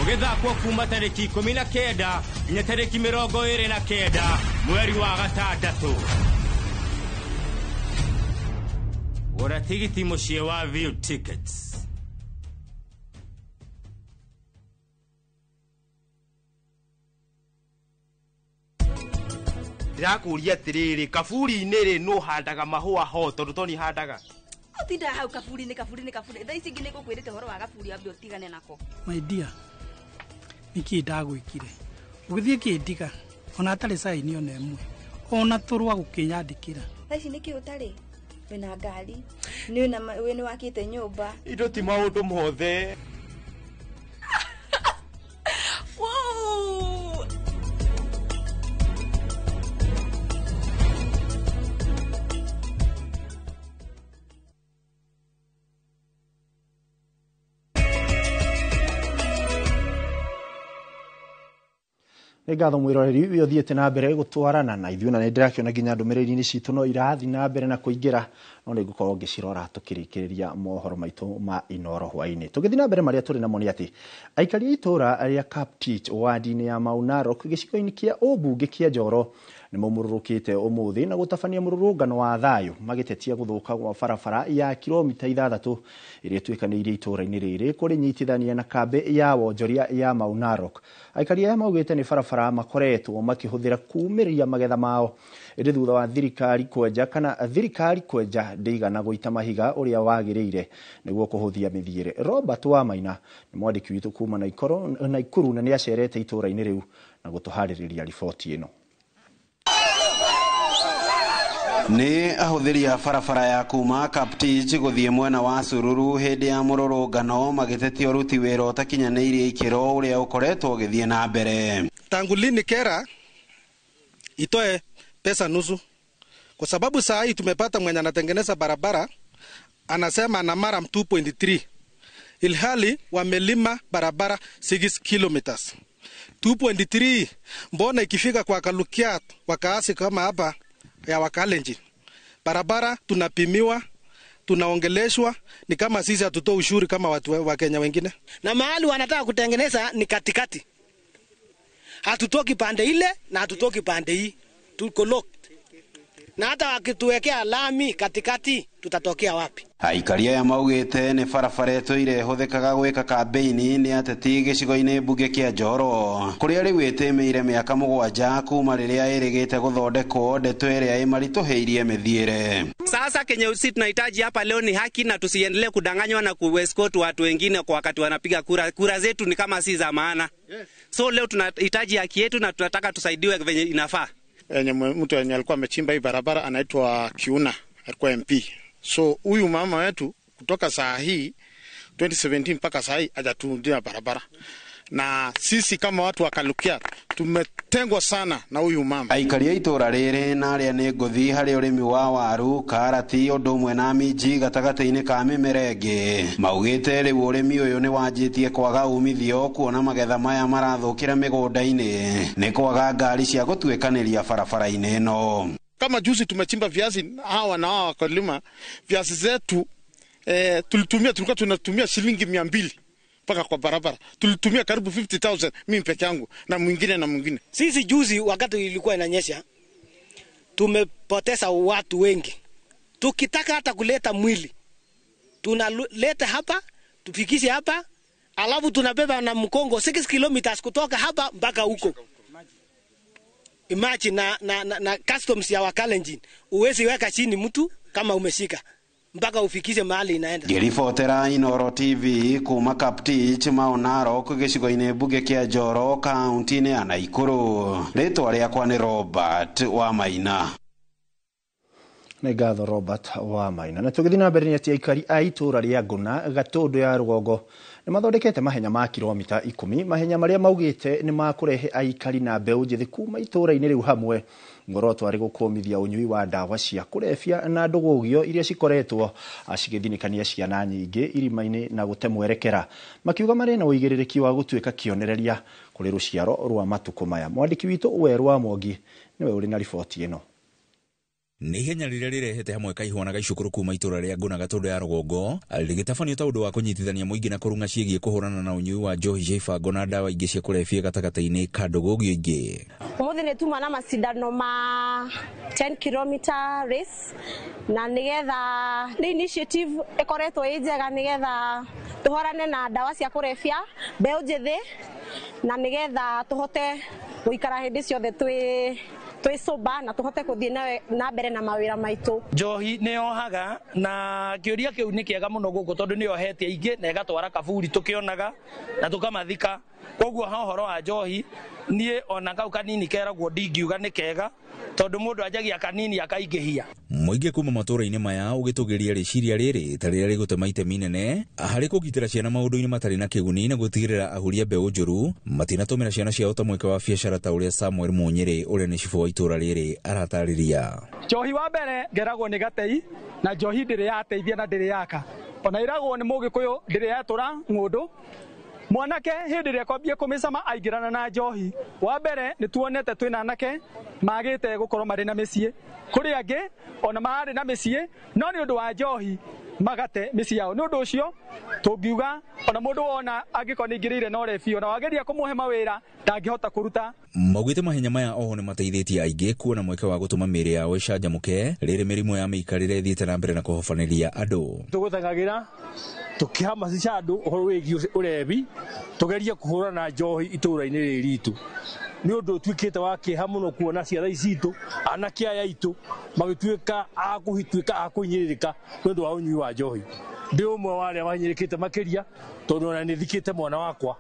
Ũgĩthakwo kuma tarĩki 19 nginya tarĩki 29 mweri wa gatandatũ. Gũra tigiti mũciĩ wa View Tickets. Ndĩrakũria atĩrĩrĩ, kaburi-inĩ rĩ, nũ handaga mahũa ho tondũ to niĩ handaga? Ũtindaga hau kaburi-inĩ, kaburi-inĩ, kaburi. Thaa ici ingĩ nĩngũkwĩrĩte ũhoro wa gaburi wambe ũtigane nako. My dear, nĩkĩĩ ndagwĩkire? Ũgĩthiĩ kĩndiga, ona hatarĩ saini ona ĩmwe, ona tũrũa gũkĩnyandĩkĩra. Thaa ici nĩkĩĩ ũtarĩ? Wĩna ngari, nĩ wakĩte nyũmba. Indo ti maũndũ mothe. Wow! Nĩ ngatho mwĩroreri ũyũ ũthiĩte na mbere gũtwarana na ithuĩ na nĩ ndĩrakĩona nginya ndũmĩrĩri-inĩ citũ no irathiĩ na mbere na kũingĩra, no nĩ ngũkorwo ngĩcirora tũkĩrĩkĩrĩria mohoro maitũ ma Inooro hwaĩ-inĩ. Tũgĩthiĩ na mbere marĩa tũrĩ namo nĩ atĩ aikari a itũũra rĩa Kaptich wadi-inĩ ya Mau Narok gĩcigo-inĩ kĩa ũmbunge kĩa Njoro nĩ maumũrũrũkĩte ũmũthĩ na gũtabania mũrũrũngano wa thayũ magĩtetia gũthũka gwa barabara ya kilomita 6 ĩrĩa ĩtuĩkanĩirie itũũra-inĩ rĩrĩ kũrĩnyitithania na kambĩ ya wonjoria ya Mau Narok. Aikari aya maugĩte nĩ barabara makoretwo makĩhũthĩra kumĩrĩria magetha mao ĩndĩ thutha wa thirikari kwenja kana thirikari kwenja ndĩigana gũita mahiga ũrĩa wagĩrĩire nĩguo kũhũthia mĩthiĩre. Robert Wamaina nĩ mwandĩki witũ kuma Naikuru na nĩ acerete itũũra-inĩ rĩu na gũtũharĩrĩria riboti ĩno. Nĩ ahũthĩri a barabara ya kuma Kaptich gũthiĩ mwena wa Sururu hĩndĩ ya mũrũrũngano magĩtetia ũruti wĩra ũtakinyanĩirie ikĩro ũrĩa ũkoretwo ũgĩthiĩ na mbere. Tangu lini KERA itoe pesa nusu? Kwa sababu saa hii tumepata mwenye anatengeneza barabara anasema ana maram 2.3 ilhali wamelima barabara 6 kilometers. 2.3 mbona ikifika kwa Kalukia wakaasi kama hapa ya Wakalenjin barabara tunapimiwa, tunaongeleshwa ni kama sisi hatutoa ushuru kama watu wa Kenya wengine. Na mahali wanataka kutengeneza ni katikati, hatutoki pande ile na hatutoki pande hii, tuko locked. Na hata wakituwekea lami katikati tutatokea wapi? Aikari aya maugĩte nĩ barabara ĩtũire ĩhũthĩkaga gwĩka kambĩini nĩ ateti gĩcigo-inĩ mbunge kĩa Njoro kũrĩa rĩu ĩtĩmĩire mĩaka 7 kuma rĩrĩa ĩrĩgĩte gũthondekwo, ndeto ĩrĩa ĩmaritũhĩirie mĩthiĩre. Sasa kenye sisi tunahitaji hapa leo ni haki na tusiendelee kudanganywa na kuescort watu wengine kwa wakati wanapiga kura. Kura zetu ni kama si za maana. So leo tunahitaji haki yetu na tunataka tusaidiwe venye inafaa. Mtu yenye alikuwa amechimba hii barabara anaitwa Kiuna, alikuwa MP. So huyu mama wetu kutoka saa hii 2017 mpaka saa hii hajatuundia barabara. Na sisi kama watu wa Kalukia tumetengwa sana na huyu mama. Aikari a itũũra rĩrĩ na arĩa nĩ ngũthi harĩ ũrĩmi wa waru, karati, ũndũ ũmwe na minji gatagatĩ-inĩ ka mĩmera ĩngĩ maugĩte rĩu ũrĩmi ũyũ nĩ wanjĩtie kwaga umithio kuona magetha maya marathũkĩra mĩgũnda-inĩ nĩ kwaga ngari cia gũtuĩkanĩria barabara-inĩ ĩno. Kama juzi tumechimba viazi hawa na hawa wakulima, viazi zetu tulikuwa tunatumia shilingi 200 mpaka kwa barabara. Tulitumia karibu 50,000 mimi peke yangu na mwingine na mwingine. Sisi juzi wakati ilikuwa inanyesha tumepoteza watu wengi. Tukitaka hata kuleta mwili tunaleta hapa, tufikishe hapa, alafu tunabeba na mkongo 6 kilometers kutoka hapa mpaka huko. Imagine na customs ya Wakalenjin, uwezi weka chini mtu kama umeshika mpaka ufikishe mahali inaenda. Ngĩribotera Inooro TV kuma Kaptich Mau Narok gĩcigo-inĩ mbunge kĩa Njoro kaunti-inĩ ya Naikuru. Rĩtwa rĩakwa nĩ Robert Wamaina. Nĩ ngatho Robert Wamaina. Na tũgĩthiĩ na mbere nĩ atĩ aikari a itũũra rĩa Ngũna Gatũndũ ya rũgongo nĩ mathondekete mahenya ma kilomita 10, mahenya marĩa maugĩte nĩ makũrehe aikari na mbeũ njĩthĩ kuma itũũra-inĩ rĩu hamwe. Muoroto arĩ gũkũmithia ũnyui wa ndawa cia kũrebia na ndũgũgio iria cikoretwo cigĩthinĩkania ciana nyingĩ irima-inĩ na gũte mwerekera, makiuga marĩ na ũigĩrĩrĩki wa gũtuĩka kĩonereria kũrĩ rũciaro rwa matukũ maya. Mwandĩki witũ Werũ wa Mwangi nĩwe ũrĩ na riboti ĩno. Nĩ ihenya rĩrĩa rĩrehete hamwe kaihwa na gaicukũrũ kuma itũũra rĩa Ngũna Gatũndũ ya rũgongo rĩgĩtabanio ta ũndũ wa kũnyitithania mũingĩ na kũrung'a ciĩgiĩ kũhũrana na ũnyui wa njohi cia ibango na ndawa ingĩ cia kũrebia gatagatĩ-inĩ ka ndũgũgio ingĩ. Ũmũthĩ nĩ tuma na macindano ma 10 kilometer race na nĩgetha nĩ initiative ĩkoretwo ĩ njega nĩgetha tũhorane na ndawa cia kũrebia mbeũ njĩthĩ na nĩgetha tũhote gũikara hĩndĩ ciothe twĩ sober na tũhote gũthiĩ na mbere na mawĩra maitũ. Njohi nĩ yohaga na kĩũria kĩu nĩ kĩega mũno gũkũ tondũ nĩ yohetie ingĩ na ĩgatwara kaburi tũkĩonaga na tũkamathika. Koguo ha ũhoro wa njohi niĩ ona kau kanini keragwo ndingiuga nĩ kega tondũ mũndũ anjagia kanini akaingĩhia. Mũingĩ kuma matũũra-inĩ maya ũgĩtũgĩria rĩciria rĩrĩ ta rĩrĩa rĩgũtema itemi inene harĩ kũgitĩra ciana maũndũ-inĩ matarĩ na kĩguni na gũtigĩrĩra ahũri a mbeũ njũru matinatũmĩra ciana ciao ta mweke wa biacara ta ũrĩa Samuel Munyĩrĩ ũrĩa nĩ cibũ wa itũũra rĩrĩ aratarĩria. Njohi wa mbere ngeragwo nĩ gatei na njohi ndĩrĩ yateithia na ndĩrĩ yaka, ona ĩragwo nĩ mũgĩkũyũ ndĩrĩ yatũra ng'ũndũ. Mwanake hĩndĩ ĩrĩa kwambia kũmĩcama aingĩrana na njohi, wa mbere nĩ tuonete twĩna anake magĩte gũkorwo marĩ na mĩciĩ, kũrĩ angĩ ona marĩ na mĩciĩ no nĩ ũndũ wa njohi magate mĩciĩ yao. Nĩ ũndũ ũcio tũngiuga ona mũndũ wona angĩkorwo nĩ aingĩrĩire na ũrebi ona wageria kũmũhe mawĩra ndangĩhota kũruta. Maugĩte mahenya maya oho nĩ mateithĩtie aingĩ kuona mweke wa gũtũma mĩĩrĩ yao ĩcanjamũke rĩrĩ mĩrimũ ya mĩikarĩre ĩthiĩte na mbere na kũhobanĩria andũ. Tũgũteng'agĩra tũkĩhamasisha andũ ũhoro wĩgiĩ ũrebi tũgerie kũhũrana na njohi itũũra-inĩ rĩrĩ ritũ. Nĩ ũndũ ũtuĩkĩte wa kĩeha mũno kuona ciana ici citũ anake aya aitũ magĩtuĩka a kũhituĩka a kũhinyĩrĩrĩka nĩ ũndũ wa ũnyui wa njohi. Ndĩ ũmwe wa arĩa mahinyĩrĩkĩte makĩria tondũ ona nĩ thikĩte mwana wakwa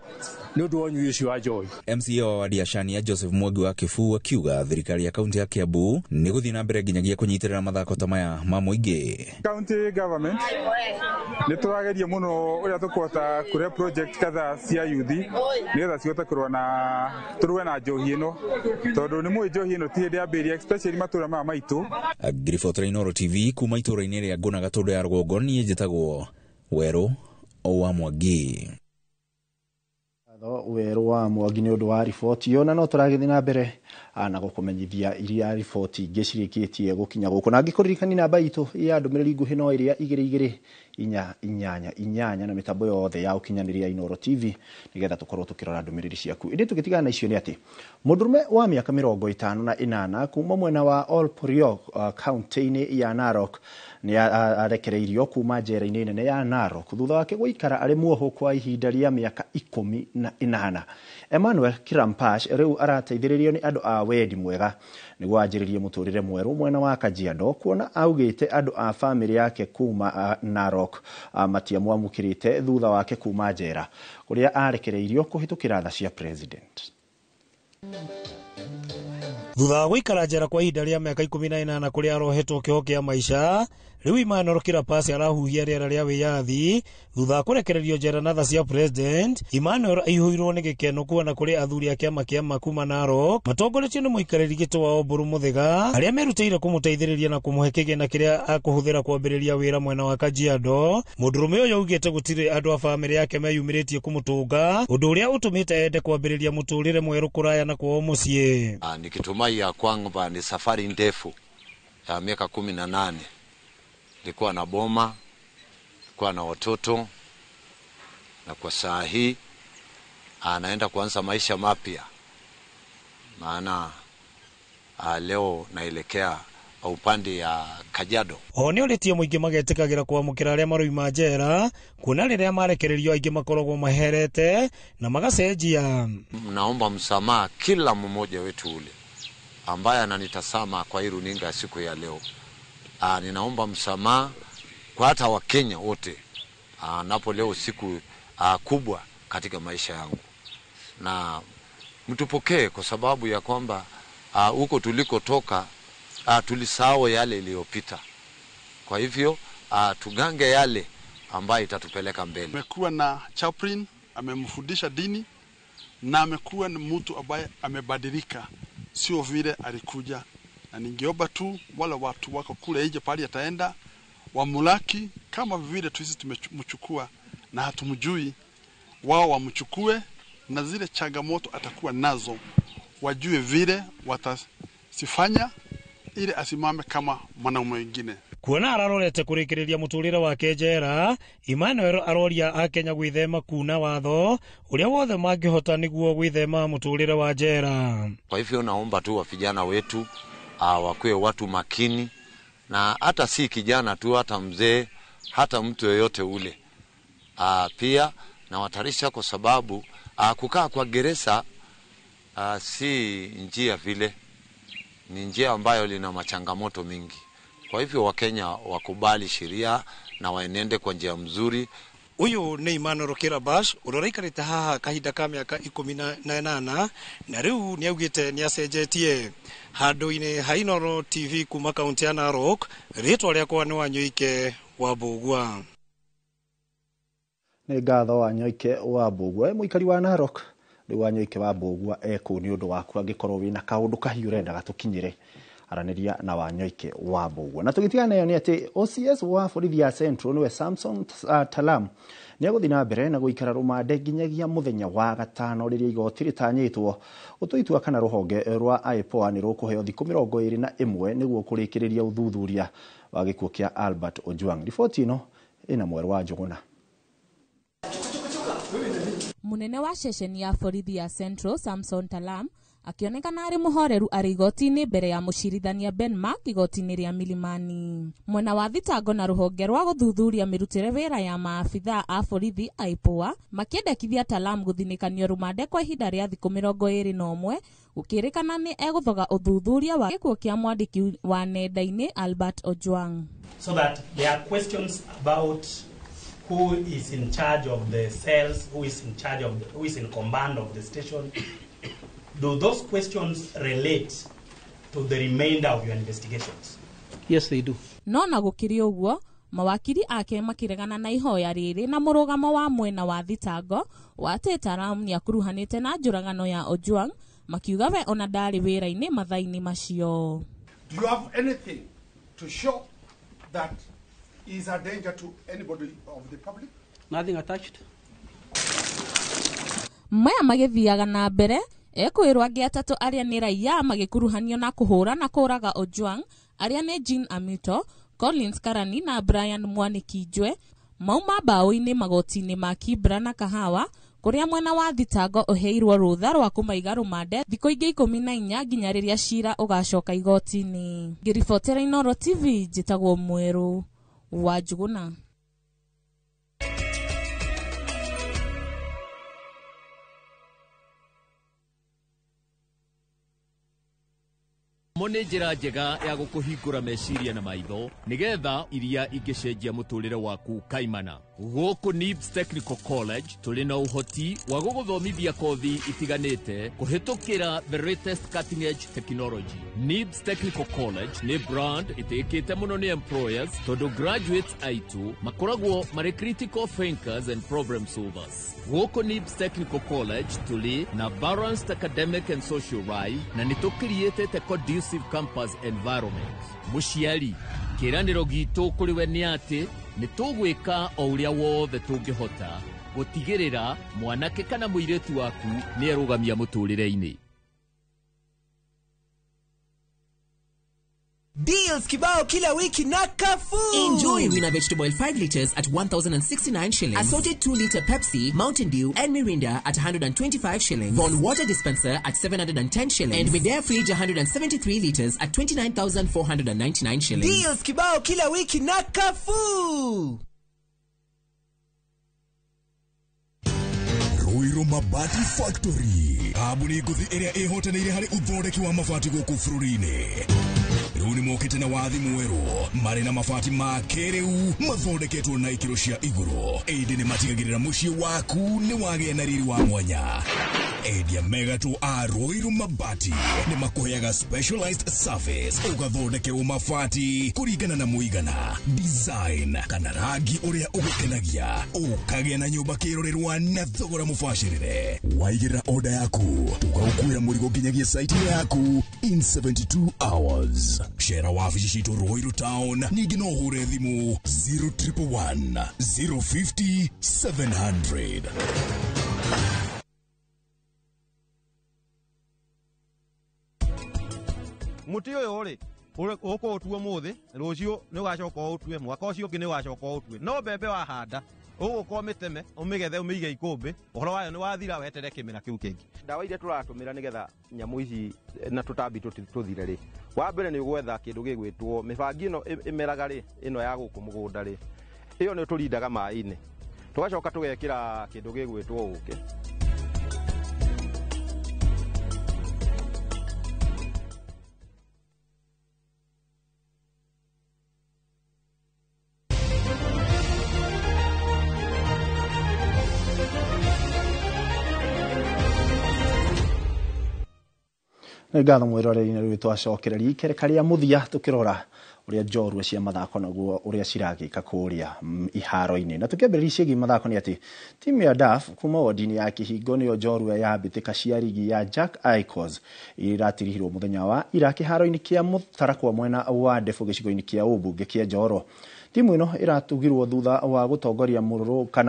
nĩ ũndũ wa ũnyui ũcio wa njohi. MCA wa wadi ya Shania Joseph Mwangi wa Kĩbuu akiuga thirikari ya kaunti ya Kiambu nĩ gũthiĩ na mbere nginyagia kũnyitĩrĩra mathako ta maya ma mũingĩ. County government nĩ tũrageria mũno ũrĩa tũkũhota kũrehe project kadhaa cia yuthi nĩgetha cihote kũrũa na tũrũe na njohi ĩno tondũ nĩ mũĩ njohi ĩno ti hĩndĩ yambĩrĩria especially matũũra maya maitũ. Ngiribotera Inooro TV kuma itũũra-inĩ rĩa Ngũna Gatũndũ ya rũgongo, niĩ njĩtagwo Werũ wa Mwangi. Werũ wa Mwangi nĩ ũndũ wa riboti ĩyo, na no tũragĩthiĩ na mbere na gũkũmenyithia iria riboti ingĩ cirĩkĩtie gũkinya gũkũ, na ngĩkũririkania namba itũ ya ndũmĩrĩri nguhĩ no ĩrĩa 2 2 8 8 na mĩtambo yothe ya ũkinyanĩria Inooro TV nĩgetha tũkorwo tũkĩrora ndũmĩrĩri ciaku. Ĩndĩ tũgĩtigana na icio nĩ atĩ mũndũrũme wa mĩaka 58 kuma mwena wa Olporiok kaunti-inĩ ya Narok nĩ arekereirio kuma njera-inĩ nene ya Narok thutha wake gũikara arĩ muoho kwa ihinda rĩa mĩaka 18. Emmanuel Kirampash rĩu arateithĩrĩrio nĩ andũ a wendi mwega nĩguo anjĩrĩrie mũtũrĩre mwerũ mwena wa Kajiado, kuona augĩte andũ a famĩlĩ yake kuma Narok matiamwamũkĩrĩte thutha wake kuma njera kũrĩa arekereirio kũhĩtũkĩra tha cia president. Thutha wa gũikara njera kwa ihinda rĩa mĩaka 18 kũrĩa arohetwo kĩoho kĩa maica, rĩu Emmanuel Kirapas arahuhia rĩera rĩa wĩyathi thutha wa kũrekererio njera na tha cia president. Emmanuel aihũirwo nĩ gĩkeno kuona kũrĩ athuri a kĩama kĩa ma kuma Narok matongoretio nĩ mũikarĩri gĩtĩ wa Oburu Mũthĩga arĩa merutĩire kũmũteithĩrĩria na kũmũhe kĩgĩna kĩrĩa akũhũthĩra kwambĩrĩria wĩra mwena wa Kajiado. Mũndũrũme ũyũ augĩte gũtirĩ andũ a famĩlĩ yake meyumĩrĩtie kũmũtũnga, ũndũ ũrĩa ũtũmĩte ende kwambĩrĩria mũtũrĩre mwerũ kũraya na kwao mũciĩ. Nikitumai ya kwamba ni safari ndefu ya miaka 18. Nilikuwa na boma, nilikuwa na watoto, na kwa saa hii anaenda kuanza maisha mapya, maana leo naelekea upande ya Kajiado. O nĩ ũrĩtie mũingĩ magetĩkagĩra kwamũkĩra arĩa maroima njera kuona rĩrĩa marekererio aingĩ makoragwo maherete na magacenjia. Naomba msamaha kila mmoja wetu ule ambaye ananitazama kwa hii runinga ya siku ya leo. Ninaomba msamaha kwa hata Wakenya wote napo leo siku kubwa katika maisha yangu, na mtupokee kwa sababu ya kwamba huko tulikotoka tulisahau yale iliyopita. Kwa hivyo tugange yale ambayo itatupeleka mbele. Amekuwa na chaplain, amemfundisha dini na amekuwa ni mtu ambaye amebadilika, sio vile alikuja. Na ningeomba tu wale watu wako kule nje pale ataenda wamulaki kama vile sisi tumemchukua na hatumjui, wao wamchukue, na zile changamoto atakuwa nazo wajue vile watasifanya ili asimame kama mwanaume mwingine. Kuona ararorete kurikiriria muturire wake njera, Emmanuel aroria akenya gwithema kuna watho uria wothe mangihota niguo gwithema muturire wa njera. Kwa hivyo naomba tu wa vijana wetu wakuwe watu makini, na hata si kijana tu, hata mzee, hata mtu yeyote ule. Pia nawatarisha kwa sababu kukaa kwa gereza si njia vile, ni njia ambayo lina machangamoto mingi. Kwa hivyo Wakenya wakubali sheria na waenende kwa njia mzuri. Uyu ni Emmanuel Kirabash uria uraikarite haha kahinda ka miaka 18 na riu niaugite niacenjetie. Handu-ini ha Inooro TV kuma kaunti ya Narok, ritwa riakwa ni Wanyoike wa Mbugua. Nĩ ngatho Wanyoike wa Mbugua. Mũikari wa Narok, rĩu Wanyoike wa Mbugua ekũu nĩ ũndũ waku angĩkorwo wĩna kaũndũ kahiũ ũrendaga tũkinyĩre, aranĩria na Wanyoike wa Mbugua. Na tũgĩtigana nayo nĩ atĩ OCS wa borithi ya Central nĩwe Samson Talam nĩ egũthiĩ na mbere na gũikara rũmande nginyagia mũthenya wa gatano rĩrĩa igoti rĩtanyĩtwo gũtua itua kana rũhonge rwa IPOA nĩ rũkũheo thikũ 21 nĩguo kũrĩkĩrĩria ũthuthuria wa gĩkuũ kĩa Albert Ojwang. Riboti ĩno ĩna Mwerũ wa Njũgũna. Munene wa ceceni ya borithi ya Central Samson Talam akionekana arĩ mũhoreru arĩ igoti-inĩ mbere ya mũcirithania Ben Mark igoti-inĩ rĩa Milimani. Mwena wa thitango na rũhonge rwa gũthuthuria mĩrutĩre wĩra ya maabithaa a borithi IPOA makĩendekithia Talam gũthinĩkanio rũmande kwa ihinda rĩa thikũ 21 gũkĩrĩkana nĩ egũthoga ũthuthuria wa gĩkuũ kĩa mwandĩki wa nenda-inĩ Albert Ojwang. So that there are questions about who is in charge of the cells, who is in charge of the, who is in command of the station. Do those questions relate to the remainder of your investigations? Yes, they do. No na gũkĩrĩ ũguo, mawakiri ake makĩregana na ihoya rĩrĩ na mũrũgamo wa mwena wa thitango wa atĩ Talam nĩakuruhanĩte na njũragano ya Ojwang, makiuga we ona ndarĩ wĩra-inĩ mathaa-inĩ macio. Do you have anything to show that is a danger to anybody of the public? Nothing attached. Maya magĩthiaga na mbere ekwĩrwo angĩ atatũ arĩa nĩ raia magĩkuruhanio na kũhũra na kũraga Ojwang arĩa nĩ Jean Amito, Collins Karani na Brian Mwaniki-Njwe mauma mbaũ-inĩ magoti-inĩ ma Kibra na Kahawa kũrĩa mwena wa thitango ũheirwo rũtha rwa kũmaiga rũmande thikũ ingĩ 14 nginya rĩrĩa cira ũgacoka igoti-inĩ. Ngĩribotera Inooro TV njĩtagwo Mwerũ wa Njũgũna. Mo nĩ njĩra njega ya gũkũhingũra meciria na maitho nĩgetha iria ingĩcenjia mũtũrĩre waku kaimana. Gũkũ NIBS Technical College tũrĩ na ũhoti wa gũgũthomithia kothi itiganĩte kũhĩtũkĩra the latest cutting edge technology. NIBS Technical College nĩ brand ĩtĩkĩte mũno nĩ employers tondũ graduates aitũ makoragwo marĩ critical thinkers and problem solvers. Gũkũ NIBS Technical College tũrĩ na balanced academic and social life na nĩ tũkiriĩtĩte conducive campus environment. Mũciari, kĩĩranĩro gitũ kũrĩ we nĩ atĩ nĩ tũgwĩka o ũrĩa wothe tũngĩhota gũtigĩrĩra mwanake kana mũirĩtu waku nĩ erũgamia mũtũrĩre-inĩ. Deals kibao kila wiki na Carrefour. Enjoy Wina Vegetable Oil 5 liters at 1,069 shillings. Assorted 2 liter Pepsi, Mountain Dew, and Mirinda at 125 shillings. Von Water Dispenser at 710 shillings. And Midea Fridge 173 liters at 29,499 shillings. Deals kibao kila wiki na Carrefour. Ruiru Mabati Factory kambuni ngũthi ĩrĩa ĩhotanĩire harĩ ũthondeki wa mabati gũkũ bũrũri-inĩ. Rĩu nĩ mokĩte na wathi mwerũ marĩ na mabati ma kĩrĩu mathondeketwo na ikĩro cia igũrũ, ĩndĩ nĩ matigagĩrĩra mũciĩ waku nĩ wagĩa na riri wa mwanya. Endia megatũ a Ruiru Mabati nĩ makũheaga specialized service ũgathondekerwo mabati kũringana na mũigana, design kana rangi ũrĩa ũgũkenagia, ũkagĩa na nyũmba kĩrorerwa na thogora mũbacĩrĩre. Waigĩrĩra order yaku tũgagũkuĩra mũrigo nginyagia site yaku in 72 hours. Cera wabici citũ Ruiru Town, ningĩ no ũhũre thimũ 0111 050 700. Muti ũyũ rĩ ũkũũtua ũmũthĩ, rũciũ nĩ ũgacoka ũũtue, mwaka ũcio ũngĩ nĩ ũgacoka ũũtue. No mbembe wahanda ũgũka ũmĩteme, ũmĩgethe, ũmĩige ikũmbĩ, ũhoro wayo nĩ wathira, weterere kĩmera kĩu kĩngĩ. Ndawa iria tũratũmĩra nĩgetha nyamũ ici na tũtambi tũthire rĩ, wa mbere nĩ ũgwetha kĩndũ gĩgwĩtwo mĩbangi ĩno ĩmeraga rĩ, ĩno ya gũkũ mũgũnda rĩ, ĩyo nĩ tũrindaga maĩ-inĩ, tũgacoka tũgekĩra kĩndũ gĩgwĩtwo ũkĩ. Nĩ ngatho mwĩroreri-inĩ rĩu twacokereria ikereka rĩa mũthia tũkĩrora ũrĩa njorua cia mathako naguo ũrĩa ciragĩka kũrĩa iharo-inĩ. Na tũkĩambĩrĩria ciĩgiĩ mathako nĩ atĩ timu ya DAF kuma wodi-inĩ ya Kĩhingo nĩyo njorua ya mbĩtĩka cia rigi ya Jack Icos iratirihirwo mũthenya wa ira kĩharo-inĩ kĩa Mũtarakwa mwena wa Ndebũ gĩcigo-inĩ kĩa ũmbunge kĩa Njoro. Timu ĩno ĩratugirwo thutha wa gũtongoria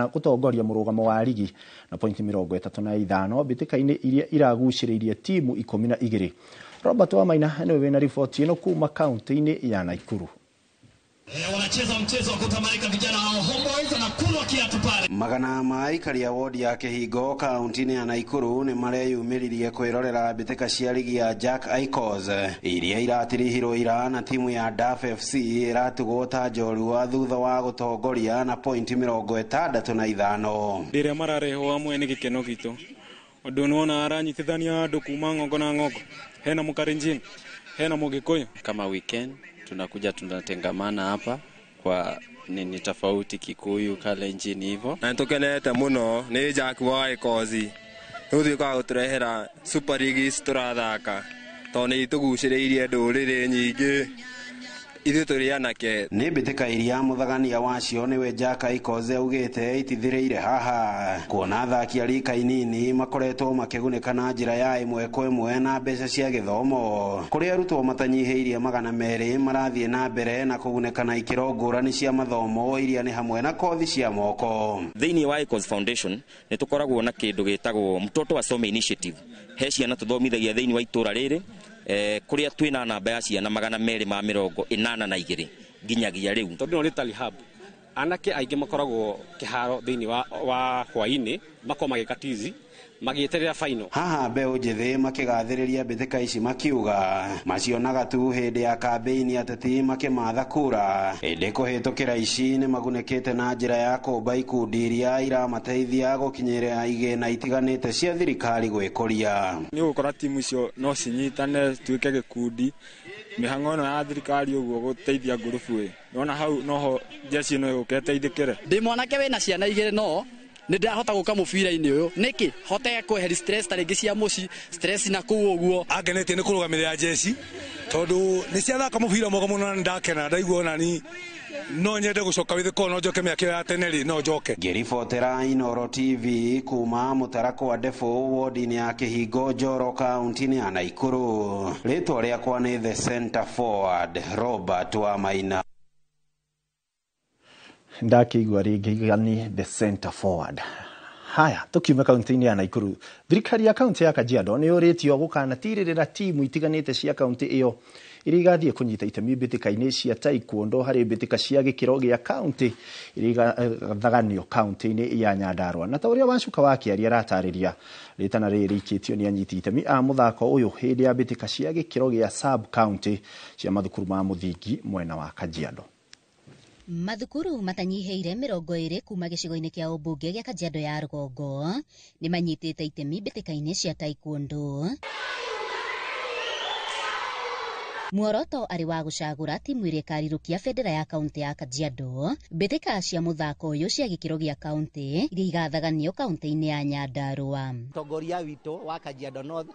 gũtongoria mũrũgamo wa rigi na pointi 35 mbĩtĩka-inĩ iria iragucĩrĩirie timu 12. Robert Wamaina nĩwe wĩna riboti ĩno kuma kaunti-inĩ ya Nakuru. Wanacheza mchezo wa kutamalika vijana hao Homeboys wanakulwa kiatu pale. Magana ma aikari a wodi ya Kĩhingo kaunti-inĩ ya Nakuru nĩ mareyumĩririe kwĩrorera mbĩtĩka cia rigi ya Jack Icos iria iratirihirwo ira na timu ya DAF FC ĩratugwo ta njorua thutha wa gũtongoria na pointi 65. Rĩrĩa mararehwo hamwe nĩ gĩkeno gitũ ũndũ nĩwona aranyitithania andũ kuma ng'ongo na ng'ongo, hena Mũkalenjin, hena Mũgĩkũyũ. Kama weekend tunakuja tunatengamana hapa kwa nini tofauti, Kikuyu, Kalenjin hivyo. Na nitukenete muno ni Jack wa Icos nĩũtuĩkaga gũtũrehera Super League ici tũrathaka tondũ nĩ itũgucĩrĩirie ndũrĩrĩ nyingĩ ithuĩ tũrĩ anake. Nĩ mbĩtĩka iria mũthagania wacio nĩwe Jack Icos augĩte itithirĩire haha kuona athaki a rika inini makoretwo makĩgunĩka na njĩra ya ĩmwe kwa ĩmwe na mbeca cia gĩthomo kũrĩa arutwo matanyihĩirie 200 marathiĩ na mbere na kũgunĩka na ikĩro ngũrani cia mathomo iria nĩ hamwe na kothi cia moko. Thĩinĩ wa Icos Foundation nĩ tũkoragwo na kĩndũ gĩtagwo Mtoto Asome Initiative. He ciana tũthomithagia thĩinĩ wa itũra rĩrĩ kuria twina namba ya ciana 282 nginyagia riu. Tondu no rĩ rehab anake aingĩ makoragwo kĩharo thĩinĩ wa hwainĩ makoragwo magĩka tizi magĩeterera final. Haha mbeũ njĩthĩ makĩgathĩrĩria mbĩtĩka ici makiuga macionaga tu hĩndĩ ya kambĩini ateti makĩmatha kura, ĩndĩ kũhĩtũkĩra ici nĩ magunĩkĩte na njĩra ya kũmba ikundi iria iramateithia gũkinyĩra igĩna itiganĩte cia thirikari gwĩkũria. Nĩ ũgũkora timu icio no cinyitane cituĩke gĩkundi mĩhang'o ĩno ya thirikari ũguo gũteithia ngurubu ĩ nona hau noho jeshi ĩno ĩgũka ĩteithĩkĩre. Ndĩ mwanake wĩna ciana igĩrĩ no nĩ ndĩrahota gũka mũbira-inĩ ũyũ nĩkĩ hote kweheria stress ta rĩngĩ cia mũciĩ stress na kũu ũguo. Angenetie nĩ kũrũgamĩrĩra jeshi tondũ nĩ ciathaka mũbira mwega mũno na nĩndakena ndaigua onani no nyende gũcoka wĩthĩ no njoke mĩaka ya tene rĩ no njoke. Ngĩribotera Inooro TV kuma Mũtarakwa Ndebũ wodi-inĩ ya Kĩhingo Njoro kaunti-inĩ ya Nakuru, rĩtwa rĩakwa nĩ The Center Forward Robert Wamaina. Ndakĩigua rĩngĩ ni The Center Forward. Haya, tukiume kaunti-inĩ ya Nakuru, thirikari ya kaunti ya Kajiado nĩ yũrĩtio gũkanatirĩrĩra timu itiganĩte cia kaunti ĩyo iria igathiĩ kũnyita itemi mbĩtĩka-inĩ cia taekwondo harĩ mbĩtĩka cia gĩkĩro gĩa kaunti iria igathaganio kaunti-inĩ ya Nyandarua. Na ta ũrĩa Wacuka wa Kĩaria aratarĩria, rĩtana rĩrĩ rĩikĩtio nĩ anyiti itemi a mũthako ũyũ hĩndĩ ya mbĩtĩka cia gĩkĩro gĩa sub county cia mathukuru ma mũthingi mwena wa Kajiado. Mathukuru matanyihĩire 20 kuma gĩcigo-inĩ kĩa ũmbunge gĩa Kajiado ya rũgongo nĩ manyitĩte itemi mbĩtĩka-inĩ cia taekwondo. Muoroto arĩ wa gũcagũra timu ĩrĩa ĩkarirũkia bendera ya kaunti ya Kajiado mbĩtĩka cia mũthako ũyũ cia gĩkĩro gĩa kaunti iria igathaganio kaunti-inĩ ya Nyandarua. Mũtongoria witũ wa Kajiado North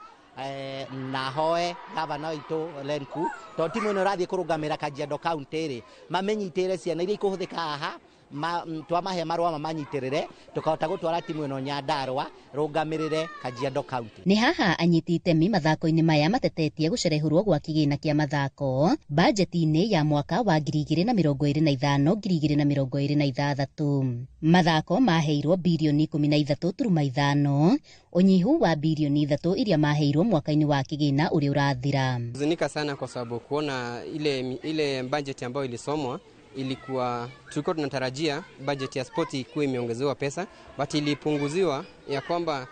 na hoe gavana witũ Lenku, tondũ timu ĩno ĩrathiĩ kũrũgamĩra Kajiado County rĩ, mamenyitĩre ciana iria ikũhũthĩka haha, twamahe marũa mamanyitĩrĩre tũkahota gũtwara timu ĩno Nyandarua rũgamĩrĩre Kajiado County. Nĩ haha anyiti itemi mathako-inĩ maya matetetie gũcerehũrwo gwa kĩgĩna kĩa mathako bajeti-inĩ ya mwaka wa 2025 2026. Mathako maheirwo birioni 13.5, ũnyihu wa birioni 3 iria maheirwo mwaka-inĩ wa kĩgĩna ũrĩa ũrathira. Huzunika sana kwa sababu kuona ile budget ambayo ilisomwa, ilikuwa tulikuwa tunatarajia budget ya spoti ikuwe imeongezewa pesa, but ilipunguziwa ya kwamba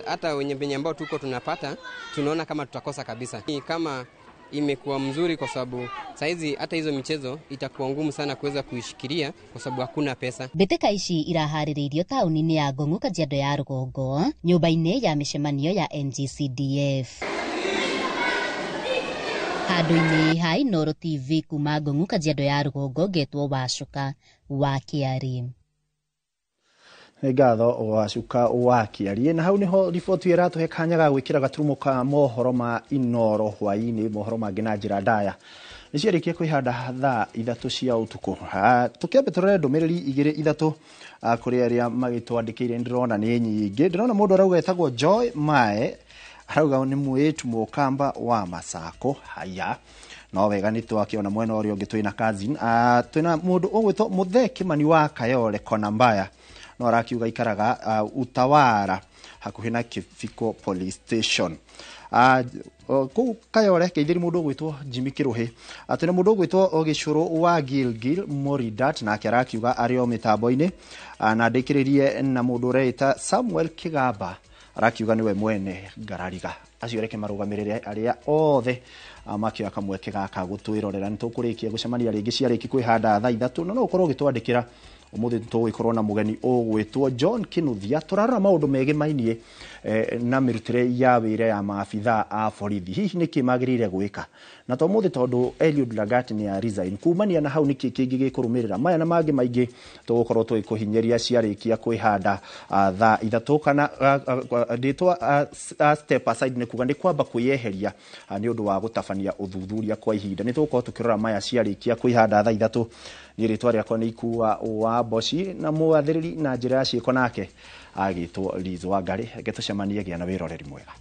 hata wenye benye ambao tuko tunapata tunaona kama tutakosa kabisa. Ni kama imekuwa mzuri kwa sababu saizi hata hizo michezo itakuwa ngumu sana kuweza kuishikilia kwa sababu hakuna pesa. Mbĩtĩka ici iraharĩrĩirio taũni-inĩ ya Ngong'u Kajiado ya rũgongo, nyũmba-inĩ ya mĩcemanio ya NGCDF. Handũ-inĩ ha Inooro TV kuma Ngong'u Kajiado ya rũgongo, ngetwo Wacuka wa Kĩari. Nĩ ngatho Wacuka wa Kĩarie. Na hau nĩho riboti ĩratũhe kanya ga gwĩkĩra gaturumo ka mohoro ma Inooro hwaĩ-inĩ. Mohoro mangĩ na njĩra ndaya nĩ ciarĩkia kwĩhanda thaa 3 cia ũtukũ. Tũkĩambe tũrore ndũmĩrĩri 2 3 kũrĩ arĩa magĩtwandĩkĩire. Ndĩrona nĩ nyingĩ. Ndĩrona mũndũ arauga etagwo Joy Mae, arauga nĩ mwĩtu mũkamba wa Masako. Haya, no wega nĩ twakĩona mwena ũrĩa ũngĩ twĩna cousin. Twĩna mũndũ ũgwĩtwo Mũthee Kĩmani wa Kayole Kona Mbaya, no arakiuga ikaraga Utawara hakuhĩ na Kibiko Police Station. Kũu Kayole keithĩri mũndũ ũgwĩtwo Jimmy Kĩrũhĩ. Twĩna mũndũ ũgwĩtwo Gĩcũrũ wa Gilgil Moridat, nake arakiuga arĩ o mĩtambo-inĩ. Na ndĩkĩrĩrie na mũndũ ũreĩta Samuel Kĩgamba, arakiuga nĩwe mwene Ngarariga. Acio reke marũgamĩrĩre arĩa othe makĩoya kamweke gaka gũtwĩrorera. Nĩ tũkũrĩkia gũcemania rĩngĩ ciarĩki kwĩhanda thaa 3, na no ũkorwo ũgĩtwandĩkĩra. Ũmũthĩ tũgũgĩkorwo na mũgeni ũgwĩtwo John Kinuthia. Tũrarora maũndũ megemainie na mĩrutĩre ya wĩra ya maabithaa a borithi, hihi nĩkĩ magĩrĩire gwĩka na to ũmũthĩ tondũ Eliud Lagat nĩ a resign kumania na hau nĩkĩ kĩngĩ gĩkũrũmĩrĩra. Maya na mangĩ maingĩ tũgũkorwo tũgĩkũhinyĩria ciarĩkia kwĩhanda thaa 3 kana ndĩtwa step aside, nĩ kuga nĩ kwamba kwĩyeheria nĩ ũndũ wa gũtabania ũthuthuria kwa ihinda. Nĩ tũgũkorwo tũkĩrora maya ciarĩkia kwĩhanda thaa 3. Niĩ rĩtwa rĩakwa nĩ Ikua wa Mboci, na mwathĩrĩri na njĩra ya ciĩko nake agĩtwo Liz Wangari. Reke tũcemanie, gĩa na wĩroreri mwega.